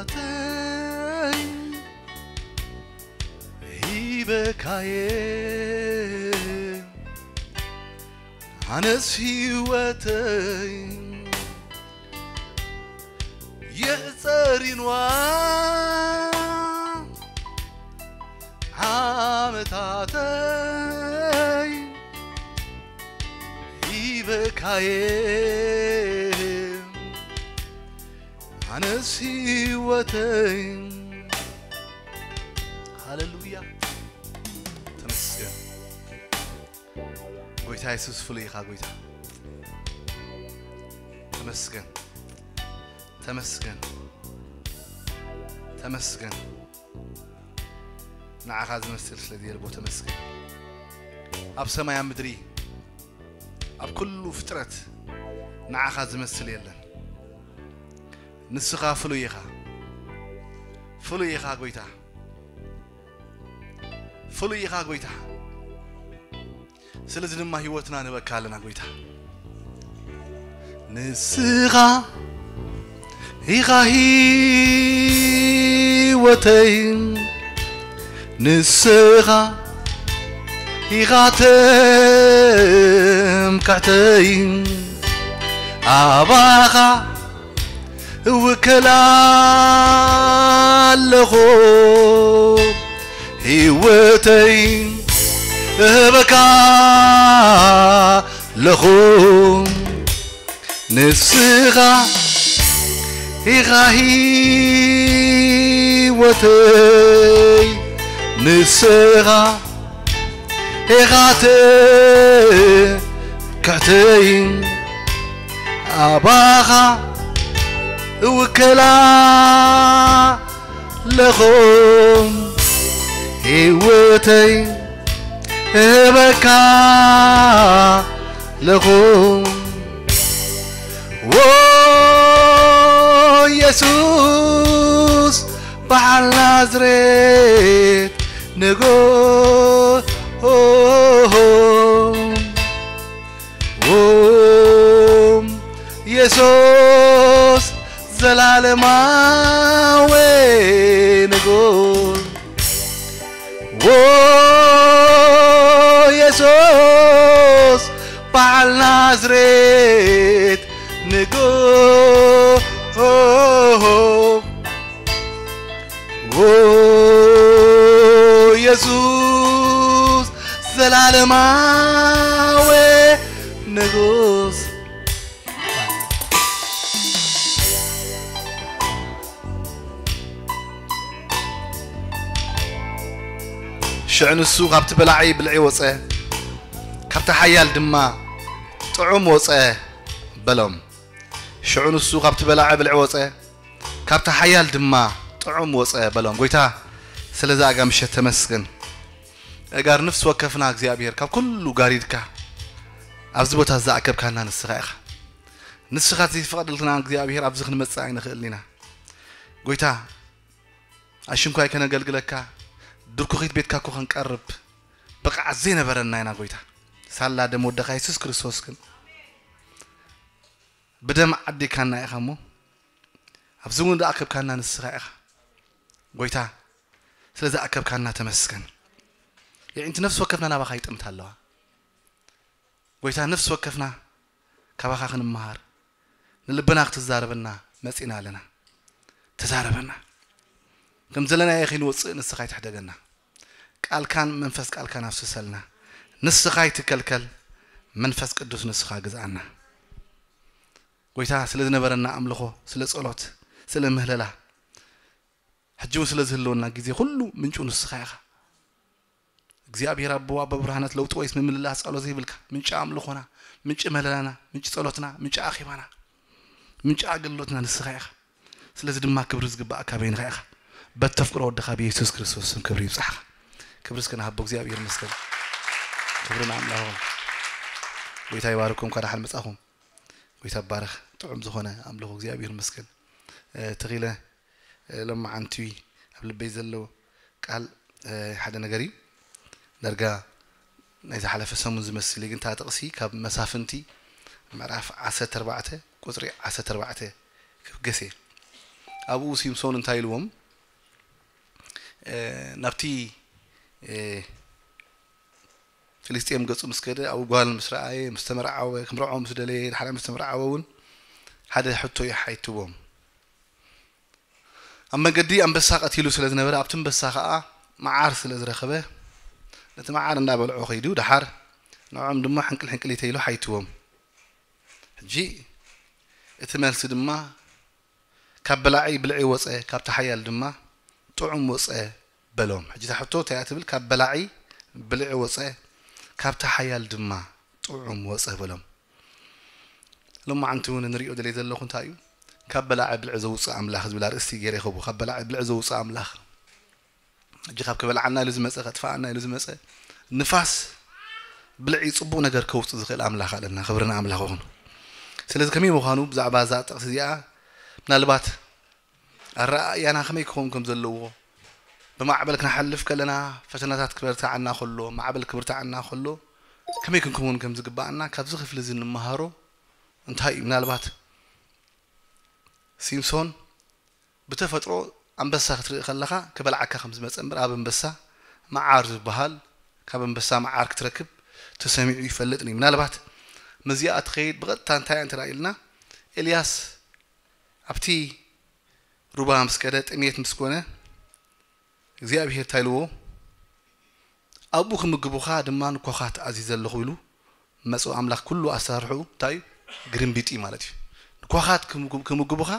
ዓመታተይ ሂበካየ ኣነስ ህይወተይ የጸሪንዋ ዓመታተይ ሂበካየ ኣነስ ህይወተይ። ሃሌሉያ። ተመስገን ጎይታ የሱስ፣ ፍሉይ ኢኻ ጎይታ። ተመስገን፣ ተመስገን፣ ተመስገን። ንዓኻ ዝመስል ስለ ዘየልቦ ተመስገን። ኣብ ሰማይ ኣብ ምድሪ ኣብ ኩሉ ፍጥረት ንዓኻ ዝመስል የለን። ንስኻ ፍሉይ ኢኻ፣ ፍሉይ ኢኻ ጎይታ፣ ፍሉይ ኢኻ ጎይታ። ስለዚ ድማ ህይወትና ንህበካ ኣለና ጎይታ። ንስኻ ኢኻ ህይወተይ፣ ንስኻ ኢኻ ትምክሕተይ፣ ኣባኻ እውከል ኣለኹ፣ ህይወተይ እህበካ ኣለኹ። ንስኻ ኢኻ ህይወተይ፣ ንስኻ ኢኻ ትምክሕተይ፣ ኣባኻ እውከል ኣለኹ፣ ህይወተይ እህበካ ኣለኹ። ዎ የሱስ በዓል ናዝሬት ንጉስ፣ ዎ የሱስ ዘላለማዊ ንጉስ፣ ዎ የሱስ በዓል ናዝሬት ንጉስ፣ ዎ የሱስ ዘላለማዊ ንጉስ። ሽዑ ንሱ ካብቲ በላዒ ብልዒ ወጸ፣ ካብቲ ሓያል ድማ ጥዑም ወጸ በሎም። ሽዑ ንሱ ካብቲ በላዒ ብልዒ ወጸ፣ ካብቲ ሓያል ድማ ጥዑም ወጸ በሎም። ጎይታ፣ ስለዚ ኣጋ ምሸት ተመስገን። እጋር ነፍሲ ወከፍና እግዚኣብሔር ካብ ኩሉ ጋሪድካ ኣብዚ ቦታ ዝኣከብካና ንስኻ ኢኻ። ንስኻ ዘይፈቐድልክና እግዚኣብሔር ኣብዚ ክንመጽእ ኣይንኽእልን ኢና። ጎይታ፣ ኣሽንኳይ ከነገልግለካ ድርኩኺት ቤትካ እኮ ክንቀርብ ብቕዓት ዘይነበረና ኢና ጎይታ። ሳላ ደም ወድኻ የሱስ ክርስቶስ ግን ብደም ዓዲካና ኢኻ እሞ ኣብዚ እውን ዝኣከብካና ንስኻ ኢኻ። ጎይታ፣ ስለ ዝኣከብካና ተመስገን። የዒንቲ ነፍሲ ወከፍና ናባኻ ይጥምታ ኣለዋ። ጎይታ፣ ነፍሲ ወከፍና ካባኻ ክንመሃር ንልብና ክትዛረበና መጺና ኣለና። ተዛረበና። ከም ዘለናዮ ከይንወጽእ ንስኻ ይትሕደገና። ቃልካን መንፈስ ቃልካን ኣፍስሰልና። ንስኻ ይትከልከል፣ መንፈስ ቅዱስ ንስኻ ግዝኣና። ጎይታ፣ ስለ ዝነበረና ኣምልኾ፣ ስለ ጸሎት፣ ስለ ምህለላ፣ ሕጂ እውን ስለ ዝህልወና ግዜ ኩሉ ምንጩ ንስኻ ኢኻ። እግዚኣብሔር ኣቦ፣ ኣቦ ብርሃናት፣ ለውጢ ወይስ ምምልላስ ጸሎት ዘይብልካ፣ ምንጪ ኣምልኾና፣ ምንጪ ምህለላና፣ ምንጪ ጸሎትና፣ ምንጪ ኣኼባና፣ ምንጪ ኣገልግሎትና ንስኻ ኢኻ። ስለዚ ድማ ክብሪ ዝግባኣካ በይንኻ ኢኻ። በተፍቅሮ ወድኻ ብየሱስ ክርስቶስ ስም ክብሪ ይብጻሕኻ። ክብሪ እስከ ንሃቦ እግዚኣብሔር ይመስገን። ክብሪ ንኣምላኽ ይኹን። ጎይታ ይባርኩም። እንኳዕ ደሓን መጻኹም። ጎይታ ይባረኽ። ጥዑም ዝኾነ ኣምልኾ እግዚኣብሔር ይመስገን። እ፣ ተኺለ፣ እ፣ ሎማዓንቲ ኣብ ልበይ ዘሎ ቃል፣ እ፣ ሓደ ነገር እዩ። ዳርጋ ናይ ዝሓለፈ ሰሙን ዝመስል እዩ፣ ግን እታ ጥቕሲ ካብ መሳፍንቲ ምዕራፍ ዓሰርተ ኣርባዕተ ቁጽሪ ዓሰርተ ኣርባዕተ ክብገስ እየ። ኣብኡ ሲምሶን እንታይ ኢልዎም? ናብቲ ፍልስጤም ገጹ ምስ ከደ ኣብኡ ጓል ምስ ረኣየ ምስ ተመርዓወ፣ ክምርዖ ምስ ደለየ፣ ድሓር ምስ ተመርዓወ እውን ሓደ ሕቶ ይሓይትዎም። ኣብ መገዲ ኣንበሳ ቀቲሉ ስለ ዝነበረ ኣብቲ ኣንበሳ ከዓ መዓር ስለ ዝረኸበ ነቲ መዓር እንዳበልዖ ከይዱ ድሓር ንዕኦም ድማ ሕንቅል ሕንቅል ይተይሉ ሓይትዎም። ሕጂ እቲ መልሲ ድማ ካብ በላዒ ብልዒ ወፀ፣ ካብቲ ሓያል ድማ ጥዑም ወፀ በሎም። ሕጂ እታ ሕቶ እንታይ እያ ትብል? ካብ በላዒ ብልዒ ወፀ፣ ካብቲ ሓያል ድማ ጥዑም ወፀ በሎም። ሎማዓንቲ እውን ንሪኦ ደልየ ዘለኹ እንታይ እዩ? ካብ በላዒ ብልዒ ዘውፅእ ኣምላኽ ዝብል ኣርእስቲ ገይረ ይኸቡ። ካብ በላዒ ብልዒ ዘውፅእ ኣምላኽ። ሕጂ ካብ ከበልዓና ኢሉ ዝመፀ፣ ከጥፍኣና ኢሉ ዝመፀ ንፋስ ብልዒ ፅቡቕ ነገር ከውፅእ ዝኽእል ኣምላኽ ኣለና። ክብርና ኣምላኽ ይኹን። ስለዚ ከመይ ምዃኑ ብዛዕባ እዛ ጥቕሲ እዚኣ ምናልባት ኣረኣእያና ከመይ ክኸውን ከም ዘለዎ፣ ብማዕበል ክንሓልፍ ከለና ፈተናታት ክበርትዓና ከሎ፣ ማዕበል ክብርትዓና ከሎ ከመይ ክንከውን ከም ዝግባኣና ካብዚ ክፍሊ እዚ እንመሃሮ እንታይ እዩ? ምናልባት ሲምሶን ብተፈጥሮ ኣንበሳ ክትርኢ ከለኻ ክበልዓካ ከም ዝመፀ እምበር ኣብ ኣንበሳ መዓር ዝበሃል ካብ ኣንበሳ መዓር ክትረክብ ተሰሚዑ ይፈልጥን እዩ። ምናልባት መዚኣ ትኸይድ ብቐጥታ እንታይ እንተ ኢልና ኤልያስ ኣብቲ ሩባ ምስ ከደ ጥሜት ምስ ኮነ እግዚኣብሔር እንታይ ኢልዎ? ኣብኡ ክምግቡኻ ድማ ንኳኻት ኣዚዘ ኣለኹ ኢሉ መጽኡ ኣምላኽ ኩሉ ኣሰራርሑ እንታይ እዩ? ግርምቢጥ እዩ ማለት እዩ። ንኳኻት ክምግቡ- ክምግቡኻ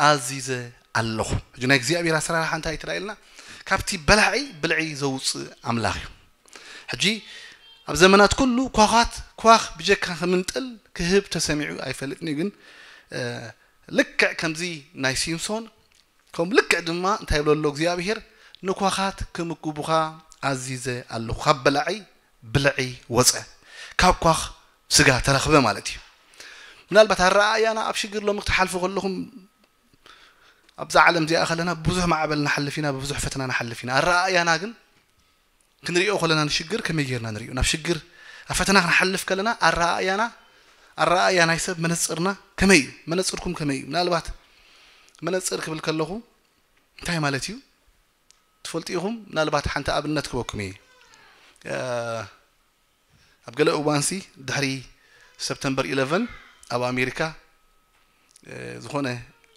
ኣዚዘ ኣለኹ። ሕጂ ናይ እግዚኣብሔር ኣሰራርሓ እንታይ ትራ ኢልና? ካብቲ በላዒ ብልዒ ዘውፅእ ኣምላኽ እዩ። ሕጂ ኣብ ዘመናት ኩሉ ኳኻት ኳኽ ብጀካ ክምንጥል ክህብ ተሰሚዑ ኣይፈልጥን እዩ። ግን ልክዕ ከምዚ ናይ ሲምሶን ከም ልክዕ ድማ እንታይ ይብሎ ኣሎ እግዚኣብሔር? ንኳኻት ክምግቡኻ ኣዚዘ ኣለኹ። ካብ በላዒ ብልዒ ወፀ፣ ካብ ኳኽ ስጋ ተረኽበ ማለት እዩ። ምናልባት ኣረኣእያና ኣብ ሽግር ሎሚ ክትሓልፉ ከለኹም ኣብዛ ዓለም እዚኣ ከለና ብዙሕ ማዕበል ንሓልፍ ኢና፣ ብዙሕ ፈተና ንሓልፍ ኢና። ኣረኣእያና ግን ክንሪኦ ከለና ንሽግር ከመይ ጌርና ንሪኦ? ናብ ሽግር ኣብ ፈተና ክንሓልፍ ከለና ኣረኣእያና ኣረኣእያ ናይ ሰብ መነፅርና ከመይ እዩ? መነፅርኩም ከመይ እዩ? ምናልባት መነፅር ክብል ከለኹ እንታይ ማለት እዩ ትፈልጡ ኢኹም? ምናልባት ሓንቲ ኣብነት ክበኩም እየ። ኣብ ገለ እዋንሲ ድሕሪ ሰፕተምበር ኢለቨን ኣብ ኣሜሪካ ዝኾነ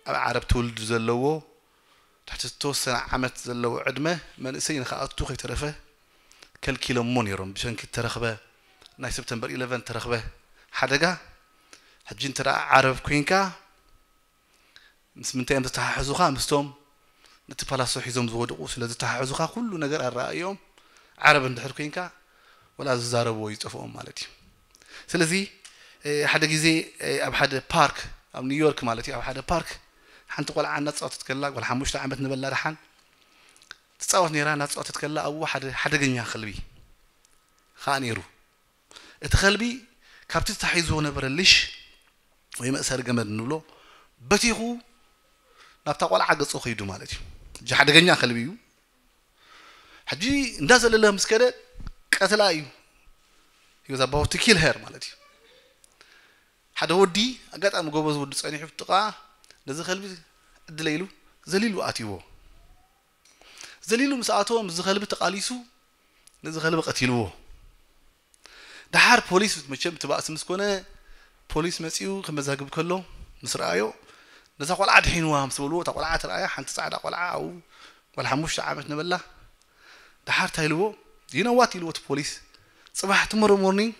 ኣብ ዓረብ ትውልዲ ዘለዎ ትሕቲ ዝተወሰነ ዓመት ዘለዎ ዕድመ መንእሰይ ንክኣቱ ከይተረፈ ከልኪሎሞ ነይሮም። ብሰንኪ ተረኽበ ናይ ሰፕተምበር ኢለቨን ተረኽበ ሓደጋ። ሕጂ እንተ ደኣ ዓረብ ኮይንካ ምስ ምንታይ እዮም ዝተሓሕዙኻ? ምስቶም ነቲ ፓላሶ ሒዞም ዝወደቑ ስለ ዝተሓሕዙኻ ኩሉ ነገር ኣረኣእዮም ዓረብ እንድሕር ኮይንካ ወላ ዝዛረብዎ ይጠፍኦም ማለት እዩ። ስለዚ ሓደ ግዜ ኣብ ሓደ ፓርክ ኣብ ኒውዮርክ ማለት እዩ ኣብ ሓደ ፓርክ ሓንቲ ቆልዓ እናተፃወተት ከላ ጓል ሓሙሽተ ዓመት ነበላ ደሓን ትፃወት ነይራ። እናተፃወተት ከላ ኣብኡ ሓደ ሓደገኛ ከልቢ ከዓ ነይሩ። እቲ ከልቢ ካብቲ ተታሒዝዎ ነበረ ልሽ ወይ መእሰሪ ገመድ ንብሎ በቲኹ ናብታ ቆልዓ ገጹ ከይዱ ማለት እዩ። ሕጂ ሓደገኛ ከልቢ እዩ። ሕጂ እንዳዘለለ ምስ ከደ ቀትላ እዩ። He was about to kill her ማለት እዩ። ሓደ ወዲ ኣጋጣሚ ጎበዝ ወዲ ጸኒሑ ጥቓ ነዚ ከልቢ ዕድለ ኢሉ ዘሊሉ ኣትይዎ። ዘሊሉ ምስ ኣተወ ምስዚ ከልቢ ተቓሊሱ ነዚ ከልቢ ቀቲልዎ። ደሓር ፖሊስ መቸም እቲ ባእሲ ምስ ኮነ ፖሊስ መጺኡ ከመዛግብ ከሎ ምስ ረኣዮ ነዛ ቆልዓ ድሒንዋ ምስ በልዎ እታ ቆልዓ ተረኣያ ሓንቲ ጻዕዳ ቆልዓ ኣብኡ ጓል ሓሙሽተ ዓመት ነበላ። ደሓር እንታይ ኢልዎ? You know what ኢልዎ እቲ ፖሊስ? ጽባሕ tomorrow morning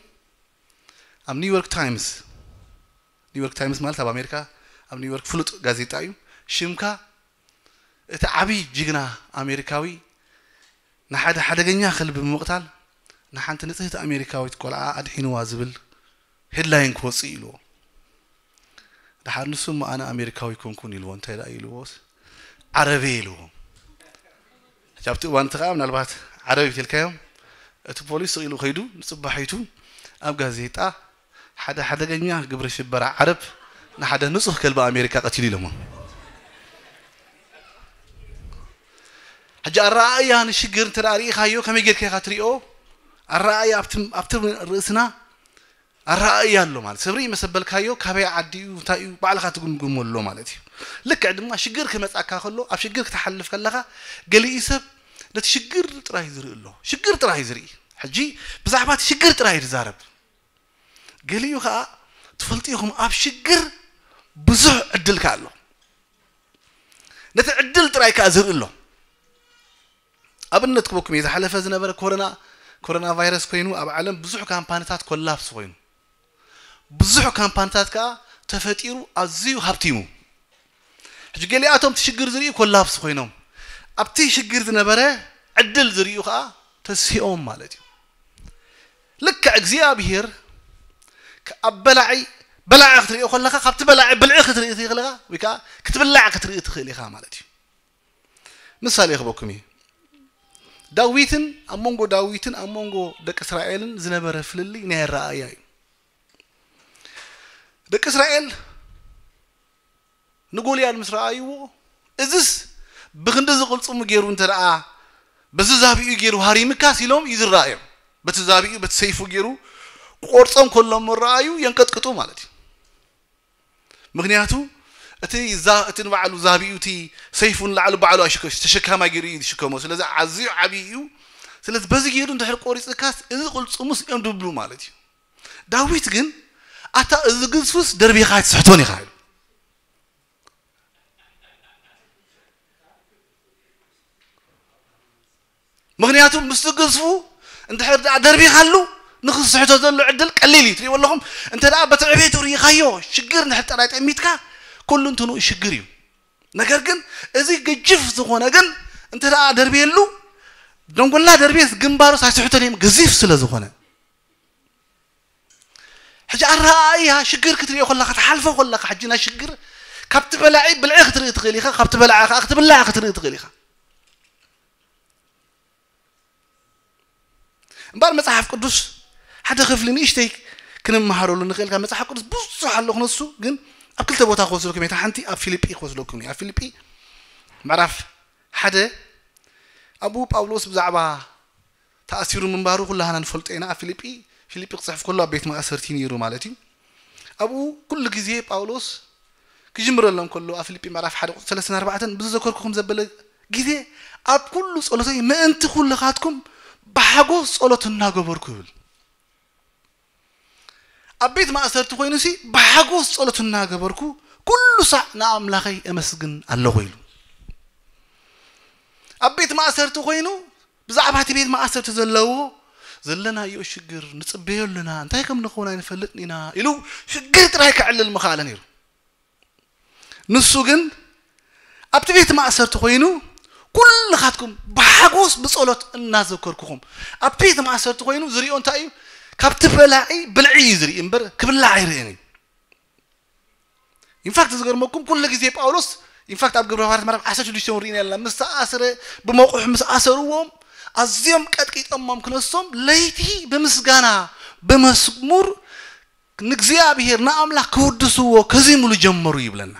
ኣብ ኒውዮርክ ታይምስ ኒውዮርክ ታይምስ ማለት ኣብ ኣሜሪካ ኣብ ኒውዮርክ ፍሉጥ ጋዜጣ እዩ። ሽምካ እቲ ዓብዪ ጅግና ኣሜሪካዊ ንሓደ ሓደገኛ ከልቢ ብምቕታል ንሓንቲ ንጽህቲ ኣሜሪካዊት ቆልዓ ኣድሒንዋ ዝብል ሄድላይን ክወጽእ ኢልዎ። ደሓር ንሱ እሞ ኣነ ኣሜሪካዊ ኮንኩን ኢልዎ። እንታይ ደኣ ኢልዎ? ዓረበይ ኢልዎ። ሕጂ ኣብቲ እዋን እቲ ከዓ ምናልባት ዓረብ ይብትልካዮም እቲ ፖሊስ ስቕ ኢሉ ከይዱ ንፅባሒቱ ኣብ ጋዜጣ ሓደ ሓደገኛ ግብረ ሽበራ ዓረብ ንሓደ ንፁህ ከልቢ ኣሜሪካ ቀቲሉ ኢሎሞ። ሕጂ ኣረኣእያ ንሽግር እንተ ርኢኻዮ ከመይ ጌርካ ኢኻ ትሪኦ? ኣረኣእያ ኣብቲ ርእስና ኣረኣእያ ኣሎ ማለት ሰብ ርኢ መሰበልካዮ ካበይ ዓዲ እዩ እንታይ እዩ ባዕልኻ ትግምግሞ ኣሎ ማለት እዩ። ልክዕ ድማ ሽግር ክመጻካ ከሎ ኣብ ሽግር ክትሓልፍ ከለኻ ገሊኡ ሰብ ነቲ ሽግር ጥራይ ዝርኢ ኣሎ። ሽግር ጥራይ ዝርኢ። ሕጂ ብዛዕባ እቲ ሽግር ጥራይ ዝዛረብ። ገሊኡ ከዓ ትፈልጡ ኢኹም ኣብ ሽግር ብዙሕ ዕድልካ ኣሎ። ነቲ ዕድል ጥራይ ከዓ ዝርኢ ኣሎ። ኣብነት ክበኩም እየ ዝሓለፈ ዝነበረ ኮሮና ኮሮና ቫይረስ ኮይኑ ኣብ ዓለም ብዙሕ ካምፓኒታት ኮላፕስ ኮይኑ ብዙሕ ካምፓኒታት ከዓ ተፈጢሩ ኣዝዩ ሃብቲሙ። ሕጂ ገሊኣቶም እቲ ሽግር ዝርእዩ ኮላፕስ ኮይኖም ኣብቲ ሽግር ዝነበረ ዕድል ዝርእዩ ከዓ ተሲኦም ማለት እዩ። ልክዕ እግዚኣብሔር ኣብ በላዒ በላዒ ክትርእዮ ከለካ ካብቲ በላዒ ብልዒ ክትርኢ ትኽእልካ ወይ ከዓ ክትብላዕ ክትርኢ ትኽእል ኢኻ ማለት እዩ። ምሳሌ ክበኩም እዩ። ዳዊትን ኣብ መንጎ ዳዊትን ኣብ መንጎ ደቂ እስራኤልን ዝነበረ ፍልልይ ናይ ኣረኣእያ እዩ። ደቂ እስራኤል ንጎልያድ ምስ ረኣይዎ እዝስ ብክንዲ ዝቕልጽሙ ገይሩ እንተ ደኣ በዚ ዛቢኡ ገይሩ ሃሪምካስ ኢሎም እዩ ዝረኣዮም። በቲ ዛቢኡ በቲ ሰይፉ ገይሩ ቆርጾም ከሎ ምረኣዩ የንቀጥቅጡ ማለት እዩ። ምክንያቱ እቲ ዛ እቲ ንባዕሉ ዛቢኡ እቲ ሰይፉ ንላዕሉ ባዕሉ ኣይሽከ- ተሸካማይ ገይሩ እዩ ዝሽከሞ። ስለዚ ኣዝዩ ዓብዪ እዩ። ስለዚ በዚ ገይሩ እንድሕር ቆሪፅካስ እዚ ቅልፅሙስ እዮም ድብሉ ማለት እዩ። ዳዊት ግን ኣታ እዚ ግዝፉስ ደርቢኻ ኣይትስሕቶን ኢኻ ኢሉ። ምክንያቱ ምስቲ ግዝፉ እንድሕር ደኣ ደርቢኻሉ ንክስሕቶ ዘሎ ዕድል ቀሊል እዩ። ትሪእዎ ኣለኹም እንተ ደኣ በቲ ዕቤቱ ርኢኻዮ ሽግር እንድሕር ጥራይ ጠሚትካ ኩሉ እንትንኡ ሽግር እዩ። ነገር ግን እዚ ገጅፍ ዝኾነ ግን እንተ ደኣ ደርብየሉ ደንጎላ ደርብየስ ግንባሩስ ኣይስሕቶን እዮም ገዚፍ ስለ ዝኾነ። ሕጂ ኣረኣእያ ሽግር ክትሪኦ ከለኻ ትሓልፎ ከለኻ ሕጂ ናይ ሽግር ካብቲ በላዒ ብልዒ ክትርኢ ትኽእል ኢኻ፣ ካብቲ በላዒ ከዓ ክትብላዕ ክትርኢ ትኽእል ኢኻ። እምበር መጽሓፍ ቅዱስ ሓደ ክፍሊ ንእሽተይ ክንመሃረሉ ንኽእል ካብ መጽሓፍ ቅዱስ ብዙሕ ኣለኹ ነሱ ግን ኣብ ክልተ ቦታ ክወስደኩም እየ። ሓንቲ ኣብ ፊልጲ ክወስደኩም እየ። ኣብ ፊልጲ ምዕራፍ ሓደ ኣብኡ ጳውሎስ ብዛዕባ ተኣሲሩ ምንባሩ ኩላህና ንፈልጦ ኢና። ኣብ ፊልጲ ፊልጲ ክጽሕፍ ከሎ ኣብ ቤት ማእሰርቲ ነይሩ ማለት እዩ። ኣብኡ ኩሉ ግዜ ጳውሎስ ክጅምረሎም ከሎ ኣብ ፊልጲ ምዕራፍ ሓደ ቁጽሪ ሰለስተ ኣርባዕተ ብዝዘከርኩኹም ዘበለ ግዜ ኣብ ኩሉ ጸሎተይ ምእንቲ ኩልኻትኩም ብሓጎስ ጸሎት እናገበርኩ ይብል። ኣብ ቤት ማእሰርቲ ኮይኑሲ ብሓጎስ ጸሎት እናገበርኩ ኩሉ ሳዕ ንኣምላኸይ እመስግን ኣለኹ ኢሉ። ኣብ ቤት ማእሰርቲ ኮይኑ ብዛዕባ እቲ ቤት ማእሰርቲ ዘለዎ ዘለናዮ ሽግር ንጽበዮ ኣለና እንታይ ከም ንኸውን ኣይንፈልጥን ኢና ኢሉ ሽግር ጥራይ ከዕልል ምኽኣለ ነይሩ። ንሱ ግን ኣብቲ ቤት ማእሰርቲ ኮይኑ ኩልኻትኩም ብሓጎስ ብጸሎት እናዘከርኩኹም ኣብቲ ቤት ማእሰርቲ ኮይኑ ዝሪኦ እንታይ እዩ? ካብቲ በላዒ ብልዒ እዩ ዝርኢ እምበር ክብላዕ ኣይርእን እዩ። ኢንፋክት ዝገርመኩም ኩሉ ግዜ ጳውሎስ ኢንፋክት ኣብ ግብረ ሃዋርያት ምዕራፍ ዓሰርተ ሽዱሽተ እውን ርኢና ኣለና ምስ ተኣስረ ብመቑሕ ምስ ኣሰርዎም ኣዝዮም ቀጥቂጦሞም ክነሶም ለይቲ ብምስጋና ብመዝሙር ንእግዚኣብሔር ንኣምላኽ ክውድስዎ ከዚምሉ ጀመሩ ይብለና።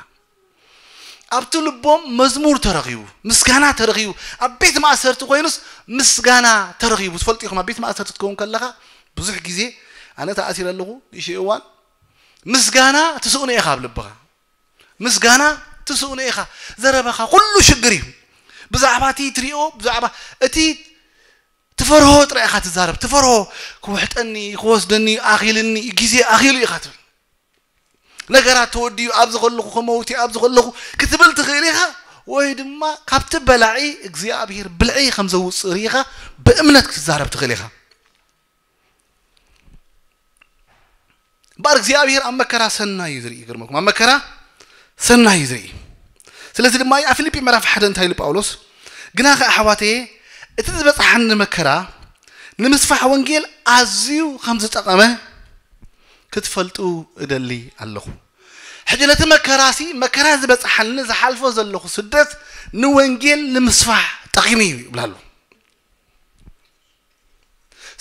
ኣብቲ ልቦም መዝሙር ተረኺቡ ምስጋና ተረኺቡ ኣብ ቤት ማእሰርቲ ኮይኑስ ምስጋና ተረኺቡ ትፈልጡ ኢኹም ኣብ ቤት ማእሰርቲ ትከውን ከለኻ ብዙሕ ግዜ ኣነ ተኣሲረ ኣለኹ ንእሽተይ እዋን ምስጋና ትስእኖ ኢኻ ኣብ ልብኻ ምስጋና ትስእኖ ኢኻ ዘረባኻ ኩሉ ሽግር እዩ ብዛዕባ እቲ ትሪኦ ብዛዕባ እቲ ትፈርሆ ጥራይ ኢኻ ትዛረብ ትፈርሆ ክውሕጠኒ ክወስደኒ ኣኺልኒ ግዜ ኣኺሉ ኢኻ ትብል ነገራት ተወዲኡ ኣብዚ ከለኹ ከመውቲ ኣብዚ ከለኹ ክትብል ትኽእል ኢኻ ወይ ድማ ካብቲ በላዒ እግዚኣብሔር ብልዒ ከም ዘውፅእ ርኢኻ ብእምነት ክትዛረብ ትኽእል ኢኻ እምበኣር እግዚኣብሔር ኣብ መከራ ሰናይ እዩ ዝርኢ ይገርመኩም ኣብ መከራ ሰናይ እዩ ዝርኢ ስለዚ ድማ ኣብ ፊልጲ ምዕራፍ ሓደ እንታይ ኢሉ ጳውሎስ ግና ከ ኣሕዋተየ እቲ ዝበፅሓኒ መከራ ንምስፋሕ ወንጌል ኣዝዩ ከም ዝጠቐመ ክትፈልጡ እደሊ ኣለኹ ሕጂ ነቲ መከራሲ መከራ ዝበፅሓኒ ዝሓልፎ ዘለኹ ስደት ንወንጌል ንምስፋሕ ጠቒሙ እዩ ይብላ ኣሎ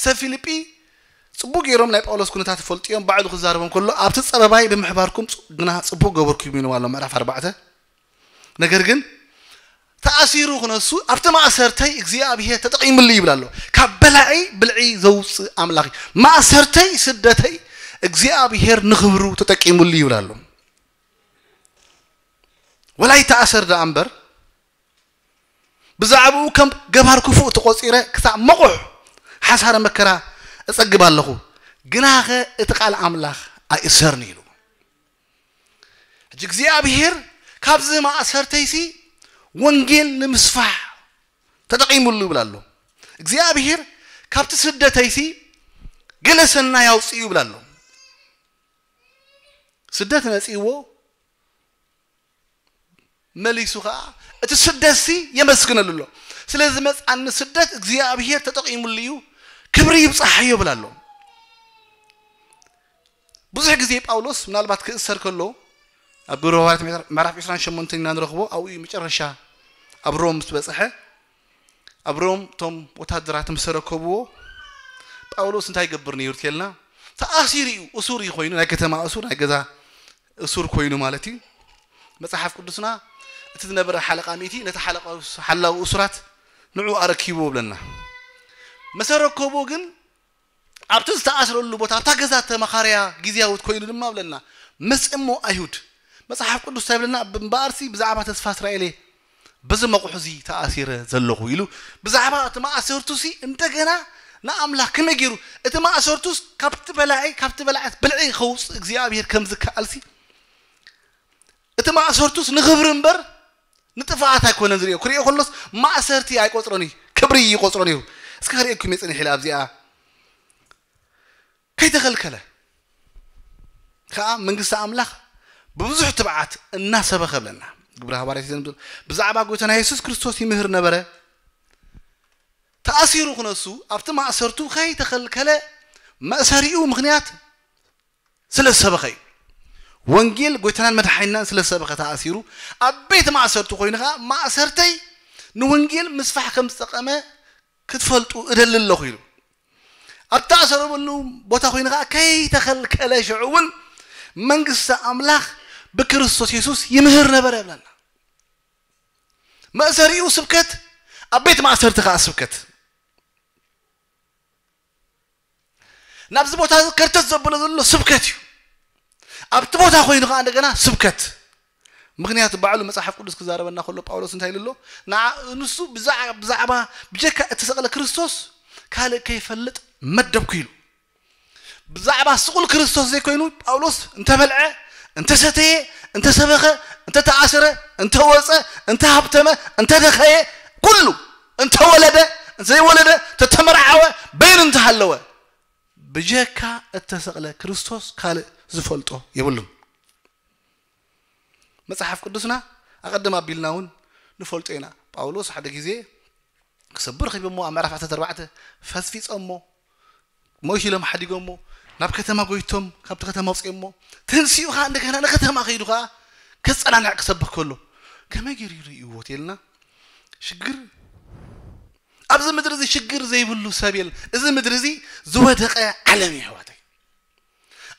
ሰብ ፊልጲ ፅቡቅ ገይሮም ናይ ጳውሎስ ኩነታት ይፈልጡ እዮም ባዕሉ ክዛረቦም ከሎ ኣብቲ ፀበባይ ብምሕባርኩም ግና ፅቡቅ ገበርኩም ይብሎም ኣሎ ምዕራፍ ኣርባዕተ ነገር ግን ተኣሲሩ ክነሱ ኣብቲ ማእሰርተይ እግዚኣብሄር ተጠቂምሉ ይብል ኣሎ ካብ በላዒ ብልዒ ዘውፅእ ኣምላኽ እዩ ማእሰርተይ ስደተይ እግዚኣብሔር ንኽብሩ ተጠቂሙሉ ይብል ኣሎ። ወላ ይተኣሰር ደኣ እምበር፣ ብዛዕባኡ ከም ገባር ክፉእ ተቖጺረ ክሳብ መቑሕ ሓሳረ መከራ እጸግብ ኣለኹ፣ ግናኸ እቲ ቃል ኣምላኽ ኣይእሰርኒ ኢሉ። ሕጂ እግዚኣብሔር ካብዚ ማእሰርተይሲ ወንጌል ንምስፋሕ ተጠቒሙሉ ይብል ኣሎ። እግዚኣብሔር ካብቲ ስደተይሲ ገለ ሰናይ ኣውፅኡ ይብል ኣሎ። ስደት መፂእዎ መሊሱ ከዓ እቲ ስደትሲ የመስግነሉ ኣሎ። ስለዚ መፅኣኒ ስደት እግዚኣብሔር ተጠቒሙሉ እዩ፣ ክብሪ ይብፃሓዮ ይብል ኣሎ። ብዙሕ ግዜ ጳውሎስ ምናልባት ክእሰር ከሎ ኣብ ግብረ ሃዋርያት ምዕራፍ ዕስራን ሸሞንተን ኢና ንረኽቦ። ኣብኡ እዩ መጨረሻ ኣብ ሮም ምስ በፅሐ፣ ኣብ ሮም እቶም ወታደራት ምስ ተረከብዎ ጳውሎስ እንታይ ይገብር ነይሩ ተልና፣ ተኣሲሩ እዩ፣ እሱር እዩ ኮይኑ፣ ናይ ከተማ እሱር፣ ናይ ገዛ እሱር ኮይኑ ማለት እዩ። መጽሓፍ ቅዱስና እቲ ዝነበረ ሓለቓ ሚእቲ ነቲ ሓለቓ ሓላዊ እሱራት ንዑ ኣረኪብዎ ብለና። መሰረከቦ ግን ኣብቲ ዝተኣስረሉ ቦታ ኣብታ ገዛ ተመኻርያ ግዝያዊት ኮይኑ ድማ ብለና። መጽሞ ኣይሁድ መጽሓፍ ቅዱስ እንታይ ብለና? እምበኣርሲ ብዛዕባ ተስፋ እስራኤል እየ በዚ መቑሕ እዚ ተኣሲረ ዘለኹ ኢሉ ብዛዕባ እቲ ማእሰርቱ ሲ እንደገና ንኣምላኽ ከመይ ገይሩ፣ እቲ ማእሰርቱስ ካብቲ በላዒ ካብቲ በላዒት ብልዒ ከውፅእ እግዚኣብሔር ከም ዝከኣልሲ እቲ ማእሰርቱስ ንኽብሪ እምበር ንጥፍኣት ኣይኮነን ዝሪኦ። ክሪኦ ከሎስ ማእሰርቲ ኣይቆፅሮን እዩ፣ ክብሪ ይቆፅሮ ነይሩ። እስከ ክሪእኩም እየ ፅንሕ ኢለ ኣብዚኣ ከይተኸልከለ ከዓ መንግስቲ ኣምላኽ ብብዙሕ ትብዓት እናሰበኸ ብለና። ግብረ ሃዋርያት ዘንብል ብዛዕባ ጎይታና የሱስ ክርስቶስ ይምህር ነበረ። ተኣሲሩ ክነሱ ኣብቲ ማእሰርቱ ከይተኸልከለ መእሰሪኡ ምኽንያት ስለ ዝሰበኸ እዩ። ወንጌል ጎይታናን መድሓኒናን ስለ ዝሰበኸ ተኣሲሩ ኣብ ቤት ማእሰርቱ ኮይኑ ከዓ ማእሰርተይ ንወንጌል ምስፋሕ ከም ዝጠቐመ ክትፈልጡ እደሊ ኣለኹ ኢሉ ኣብ ተኣሰረሉ ቦታ ኮይኑ ከዓ ከይተኸልከለ ሽዑ እውን መንግስቲ ኣምላኽ ብክርስቶስ የሱስ ይምህር ነበረ ብለና። መእሰሪኡ ስብከት፣ ኣብ ቤት ማእሰርቲ ከዓ ስብከት። ናብዚ ቦታ እዚ ከርተት ዘብሎ ዘሎ ስብከት እዩ። ኣብቲ ቦታ ኮይኑ ከዓ እንደገና ስብከት። ምክንያቱ ባዕሉ መጽሓፍ ቅዱስ ክዛረበና ከሎ ጳውሎስ እንታይ ኢሉ ኣሎ? ንዓ-፣ ንሱ ብዛዕ-፣ ብዛዕባ ብጀካ እተሰቕለ ክርስቶስ ካልእ ከይፈልጥ መደብኩ ኢሉ። ብዛዕባ ስቑል ክርስቶስ ዘይኮይኑ ጳውሎስ እንተበልዐ፣ እንተሰተየ፣ እንተሰበኸ፣ እንተተኣስረ፣ እንተወፀ፣ እንተሃብተመ፣ እንተደኸየ፣ ኩሉ እንተወለደ፣ ዘይወለደ፣ እንተተመርዓወ፣ በይኑ እንተሃለወ፣ ብጀካ እተሰቕለ ክርስቶስ ካልእ ዝፈልጦ የብሉን። መጽሓፍ ቅዱስና ኣቐድም ኣቢልና እውን ንፈልጦ ኢና። ጳውሎስ ሓደ ግዜ ክሰብር ኺቦሞ ኣብ ምዕራፍ ዓሰርተ ኣርባዕተ ፈጽፊጾሞ፣ ሞይቱ ኢሎም ሓዲጎሞ፣ ናብ ከተማ ጎይቶም፣ ካብቲ ከተማ ኣውፅኦሞ፣ ተንሲኡ ኸዓ እንደገና ንከተማ ከይዱ ኸዓ ከጸናንዕ ክሰብኽ ከሎ፣ ከመይ ገይሩ ይርእይዎ ተልና፣ ሽግር፣ ኣብዚ ምድሪ እዚ ሽግር ዘይብሉ ሰብ የለን። እዚ ምድሪ እዚ ዝወደቐ ዓለም እዩ፣ ኣሕዋተይ።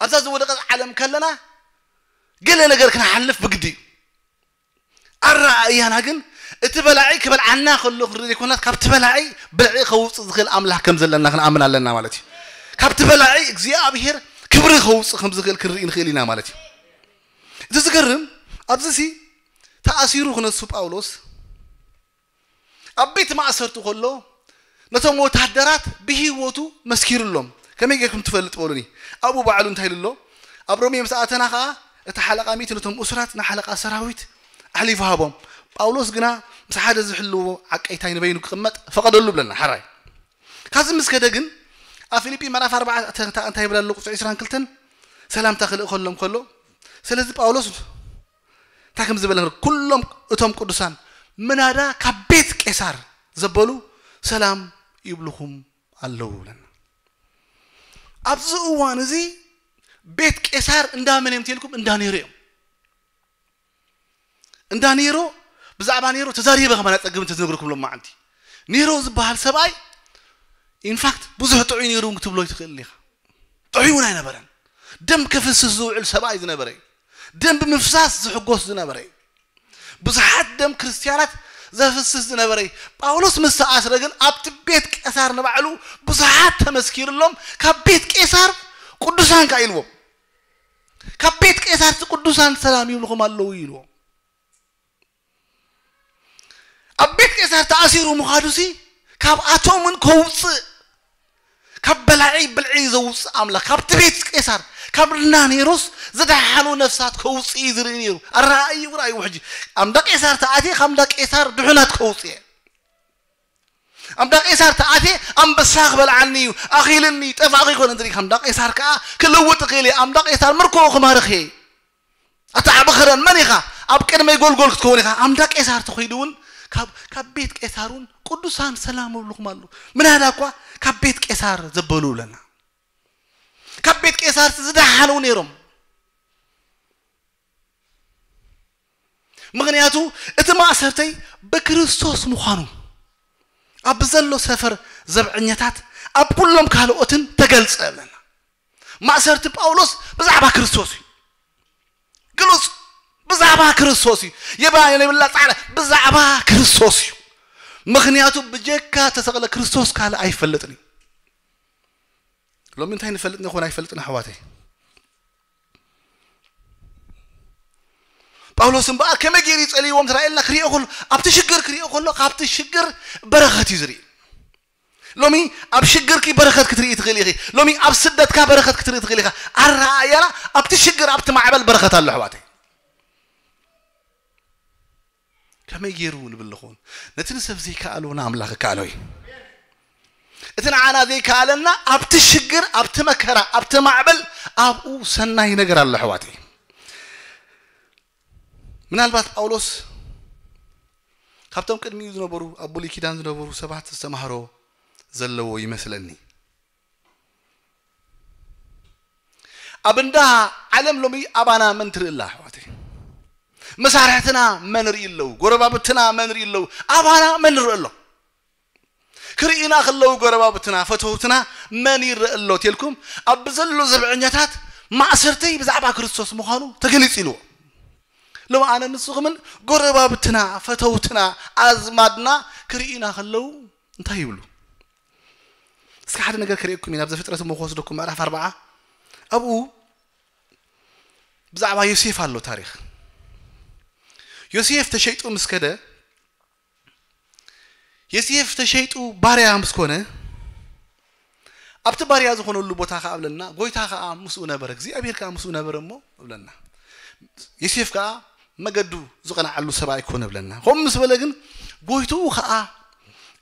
ኣብዛ ዝወደቐት ዓለም ከለና፣ ገለ ነገር ክንሓልፍ ብግዲ እዩ። ኣረኣእያና ግን፣ እቲ በላዒ ክበልዓና ከሎ ክንርኢ ዘይኮናስ፣ ካብቲ በላዒ ብልዒ ከውፅእ ዝኽእል ኣምላኽ ከም ዘለና ክንኣምን ኣለና ማለት እዩ። ካብቲ በላዒ እግዚኣብሔር ክብሪ ከውፅእ ከም ዝኽእል ክንርኢ ንኽእል ኢና ማለት እዩ። እቲ ዝገርም፣ ኣብዚ ሲ ተኣሲሩ ክነሱ ጳውሎስ ኣብ ቤት ማእሰርቲ ከሎ፣ ነቶም ወታደራት ብህይወቱ መስኪሩሎም። ከመይ ጌርኩም ትፈልጥ በሉኒ? ኣብኡ ባዕሉ እንታይ ኢሉ ኣሎ? ኣብ ሮሜ ምስ ኣተና ኸዓ፣ እቲ ሓለቓ ሚእቲ ነቶም እሱራት ንሓለቓ ሰራዊት ኣሕሊፉ ሃቦም። ጳውሎስ ግና ምስ ሓደ ዝሕልዎ ዓቀይታይ ንበይኑ ክቕመጥ ፈቐደሉ ብለና። ሓራይ። ካብዚ ምስ ከደ ግን፣ ኣብ ፊልጲ ምዕራፍ ኣርባዕተ እንታይ ይብል ኣሎ? ቁጽሪ ዕስራን ክልተን ሰላምታ ክልእኸሎም ከሎ፣ ስለዚ ጳውሎስ እንታይ ከም ዝበለ ንር-፣ ኩሎም እቶም ቅዱሳን ምናዳ ካብ ቤት ቄሳር ዘበሉ ሰላም ይብልኹም ኣለዉ ብለና። ኣብዚ እዋን እዚ ቤት ቄሳር እንዳ መን እዮም ተልኩም? እንዳ ኔሮ እዮም። እንዳ ኔሮ፣ ብዛዕባ ኔሮ ተዛሪበ ከማን ኣይጸግብን ተዝነግርኩም ሎማዓንቲ። ኔሮ ዝበሃል ሰብኣይ፣ ኢንፋክት፣ ብዙሕ ጥዑይ ኔሩ እውን ክትብሎ ይትኽእል ኢኻ። ጥዑይ እውን ኣይነበረን። ደም ከፍስስ ዝውዕል ሰብኣይ ዝነበረ እዩ። ደም ብምፍሳስ ዝሕጎስ ዝነበረ እዩ። ብዙሓት ደም ክርስትያናት ዘፍስስ ዝነበረ እዩ። ጳውሎስ ምስ ተኣስረ ግን ኣብቲ ቤት ቄሳር ንባዕሉ ብዙሓት ተመስኪርሎም፣ ካብ ቤት ቄሳር ቅዱሳን ከኣ ኢልዎም። ካብ ቤት ቄሳር እቲ ቅዱሳን ሰላም ይብልኹም ኣለዉ ኢልዎም። ኣብ ቤት ቄሳር ተኣሲሩ ምዃዱሲ ካብኣቶምን ከውፅእ፣ ካብ በላዒ ብልዒ ዘውፅእ ኣምላኽ፣ ካብቲ ቤት ቄሳር፣ ካብ እንዳ ኔሮስ ዝደሓኑ ነፍሳት ከውፅእ እዩ ዝርኢ ነይሩ። ኣረኣእይኡ ራእይዎ። ሕጂ ኣብ እንዳ ቄሳር ተኣትየ ካብ እንዳ ቄሳር ድሑናት ከውፅእ እየ። ኣብ እንዳ ቄሳር ተኣትየ ኣንበሳ ክበልዓኒ እዩ፣ ኣኺልኒ፣ ጠፋእኹ ይኮነ ዝርኢ። ካብ እንዳ ቄሳር ከዓ ክልውጥ እኽእል እየ። ኣብ እንዳ ቄሳር ምርኮ ክማርኽ እየ። ኣታ ዓቢ ኸረን መን ኢኻ? ኣብ ቅድመይ ጎልጎል ክትከውን ኢኻ። ኣምዳ ቄሳር ተኾይዱ እውን ካብ ካብ ቤት ቄሳር እውን ቅዱሳን ሰላም እብልኹም ኣለዉ። ምናዳ እኳ ካብ ቤት ቄሳር ዘበሉ ብለና። ካብ ቤት ቄሳር ዝደሓኑ ነይሮም። ምኽንያቱ እቲ ማእሰርተይ ብክርስቶስ ምዃኑ ኣብ ዘሎ ሰፈር ዘብዐኛታት ኣብ ኩሎም ካልኦትን ተገልጸ ብለና። ማእሰርቲ ጳውሎስ ብዛዕባ ክርስቶስ እዩ። ግሉጽ ብዛዕባ ክርስቶስ እዩ። የባን የብላ ጻዕዳ ብዛዕባ ክርስቶስ እዩ። ምኽንያቱ ብጀካ ተሰቕለ ክርስቶስ ካልእ ኣይፈልጥን እዩ። ሎሚ እንታይ ንፈልጥ ንኾን ኣይፈልጥን ኣሕዋተይ። ጳውሎስ እምበኣር ከመይ ገይሩ ይጸልይዎም ትራእየልና ክሪኦ ከሎ ኣብቲ ሽግር ክሪኦ ከሎ ካብቲ ሽግር በረኸት እዩ ዝርኢ። ሎሚ ኣብ ሽግርኪ በረኸት ክትርኢ ትኽእል ኢኺ። ሎሚ ኣብ ስደትካ በረኸት ክትርኢ ትኽእል ኢኻ። ኣረኣእያና ኣብቲ ሽግር ኣብቲ ማዕበል በረኸት ኣሎ ኣሕዋተይ። ከመይ ገይሩ ንብል ንኸውን? ነቲ ንሰብ ዘይከኣሎ ንኣምላኽ ይከኣሎ እዩ። እቲ ንዓና ዘይከኣለና ኣብቲ ሽግር፣ ኣብቲ መከራ፣ ኣብቲ ማዕበል ኣብኡ ሰናይ ነገር ኣሎ ኣሕዋተይ። ምናልባት ጳውሎስ ካብቶም ቅድሚኡ ዝነበሩ ኣብ ብሉይ ኪዳን ዝነበሩ ሰባት ዝተማህሮ ዘለዎ ይመስለኒ። ኣብ እንዳ ዓለም ሎሚ ኣባና መን ትርኢ ኣላ ኣሕዋተይ? መሳርሕትና መን ርኢ ኣለዉ? ጎረባብትና መን ርኢ ኣለዉ? ኣባና መን ንርኢ ኣሎ? ክርእዩና ከለዉ ጎረባብትና ፈተውትና መን ይረአ ኣሎ? ተልኩም ኣብ ዘሎ ዘብዐኛታት ማእሰርተይ ብዛዕባ ክርስቶስ ምዃኑ ተገሊጹ ኢልዎ። ሎሚ ኣነ ንስኹምን ጎረባብትና ፈተውትና ኣዝማድና ክርእዩና ከለዉ እንታይ ይብሉ? እስኪ ሓደ ነገር ክርእየኩም ኢና። ኣብ ዘፍጥረት እሞ ክወስደኩም ምዕራፍ ኣርባዓ ኣብኡ ብዛዕባ ዮሴፍ ኣሎ ታሪኽ። ዮሴፍ ተሸይጡ ምስ ከደ ዮሴፍ ተሸይጡ ባርያ ምስ ኮነ ኣብቲ ባርያ ዝኾነሉ ቦታ ከኣ እብለና ጎይታ ከኣ ምስኡ ነበረ እግዚኣብሔር ከኣ ምስኡ ነበረ እሞ እብለና። ዮሴፍ ከኣ መገዱ ዝቐንዓሉ ሰብ ኣይኮነ እብለና። ከምኡ ምስ በለ ግን ጎይትኡ ከኣ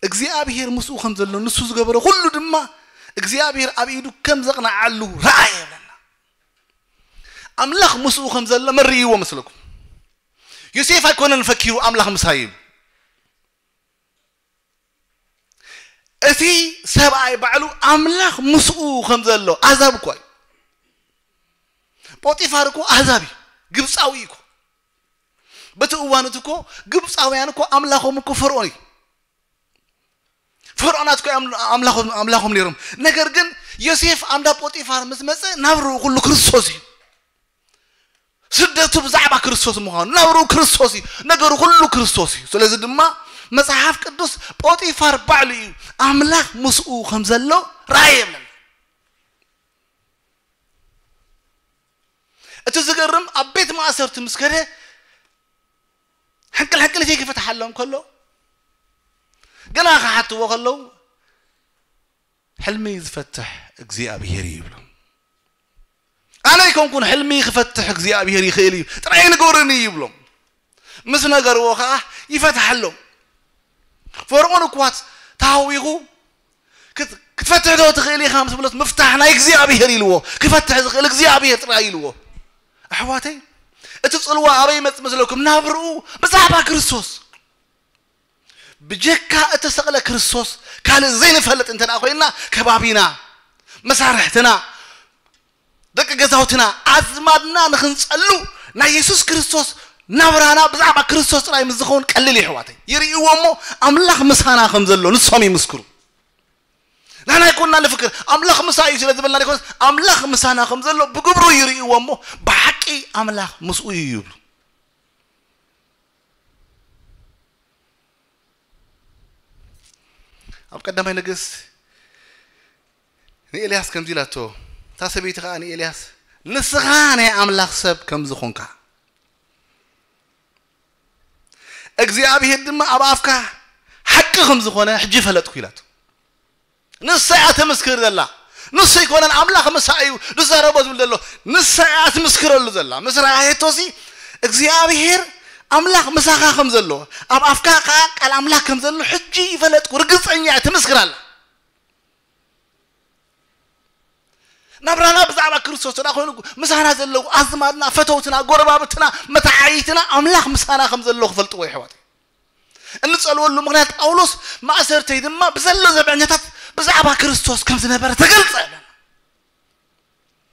እግዚኣብሔር ምስኡ ከም ዘሎ ንሱ ዝገበረ ኩሉ ድማ እግዚኣብሔር ኣብ ኢዱ ከም ዘቕንዓሉ ረኣየ እብለና። ኣምላኽ ምስኡ ከም ዘሎ መን ርእይዎ መስለኩም? ዮሴፍ ኣይኮነን ፈኪሩ ኣምላኽ ምሳይ ኢሉ። እቲ ሰብኣይ ባዕሉ ኣምላኽ ምስኡ ከም ዘሎ ኣዛብ እኳ እዩ። ጶጢፋር እኮ ኣዛብ እዩ፣ ግብፃዊ እኮ። በቲ እዋን እቲ እኮ ግብፃውያን እኮ ኣምላኾም እኮ ፈርዖን እዩ። ፈርዖናት እኮ እዮም ኣምላኾም ኣምላኾም ነይሮም። ነገር ግን ዮሴፍ ኣምዳ ጶጢፋር ምስ መፀ ናብርኡ ኩሉ ክርስቶስ እዩ። ስደቱ ብዛዕባ ክርስቶስ ምዃኑ ናብርኡ ክርስቶስ እዩ። ነገሩ ኩሉ ክርስቶስ እዩ። ስለዚ ድማ መጽሓፍ ቅዱስ ጶጢፋር ባዕሉ እዩ ኣምላኽ ምስኡ ከም ዘሎ ረኣየ ይብለና። እቲ ዝገርም ኣብ ቤት ማእሰርቲ ምስ ከደ ሕንቅል ሕንቅል ዘይክፈትሓሎም ከሎ ገና ክሓትዎ ከለዉ ሕልሚ ዝፈትሕ እግዚኣብሔር እዩ ይብሎም። ኣነ ኣይኮንኩን ሕልሚ ክፈትሕ እግዚኣብሔር ይኽእል እዩ ጥራይ ንገሩኒ ይብሎም። ምስ ነገርዎ ከዓ ይፈትሓሎም። ፈርዖን እኳ ተሃዊኹ ክት- ክትፈትሕ ዶ ትኽእል ኢኻ ምስ ብሎት ምፍታሕ ናይ እግዚኣብሔር ኢልዎ። ክፈትሕ ዝኽእል እግዚኣብሔር ጥራይ ኢልዎ። ኣሕዋተይ እቲ ጽልዋ ኣበይ ይመጽእ መስለኩም? ናብርኡ ብዛዕባ ክርስቶስ ብጀካ እተሰቕለ ክርስቶስ ካልእ ዘይንፈልጥ እንተ ደኣ ኮይንና ከባቢና መሳርሕትና ደቂ ገዛውትና ኣዝማድና ንኽንጸሉ ናይ የሱስ ክርስቶስ ናብራና ብዛዕባ ክርስቶስ ጥራይ ምስ ዝኸውን ቀሊል እዩ ኣሕዋተይ። ይርእይዎ እሞ ኣምላኽ ምሳና ከም ዘሎ ንሶም ይምስክሩ። ንሕና ኣይኮንና ንፍክር ኣምላኽ ምሳ እዩ ስለ ዝበልና ኣይኮነስ ኣምላኽ ምሳና ከም ዘሎ ብግብሩ ይርእይዎ እሞ ብሓቂ ኣምላኽ ምስኡ እዩ ይብሉ። ኣብ ቀዳማይ ነገስት ንኤልያስ ከምዚ ኢላቶ እታ ሰበይቲ ከዓ ንኤልያስ ንስኻ ናይ ኣምላኽ ሰብ ከም ዝኾንካ እግዚኣብሔር ድማ ኣብ ኣፍካ ሓቂ ከም ዝኾነ ሕጂ ፈለጥኩ ኢላቶ። ንሳ እያ ትምስክር ዘላ። ንሱ ኣይኮነን ኣምላኽ ምሳ እዩ ዝዛረቦ ዝብል ዘሎ። ንሳ እያ ትምስክረሉ ዘላ። ምስ ረኣየቶሲ እግዚኣብሔር ኣምላኽ ምሳኻ ከም ዘሎ ኣብ ኣፍካ ከዓ ቃል ኣምላኽ ከም ዘሎ ሕጂ ይፈለጥኩ ርግፀኛ እያ ትምስክር ኣላ። ናብራና ብዛዕባ ክርስቶስ ተዳ ኮይኑ ምሳና ዘለዉ ኣዝማድና፣ ፈተውትና፣ ጎረባብትና፣ መተዓይትና ኣምላኽ ምሳና ከም ዘሎ ክፈልጥዎ ይሕዋት። እንጸልወሉ ምኽንያት ጳውሎስ ማእሰርተይ ድማ ብዘሎ ዘብዐኛታት ብዛዕባ ክርስቶስ ከም ዝነበረ ተገልጸ።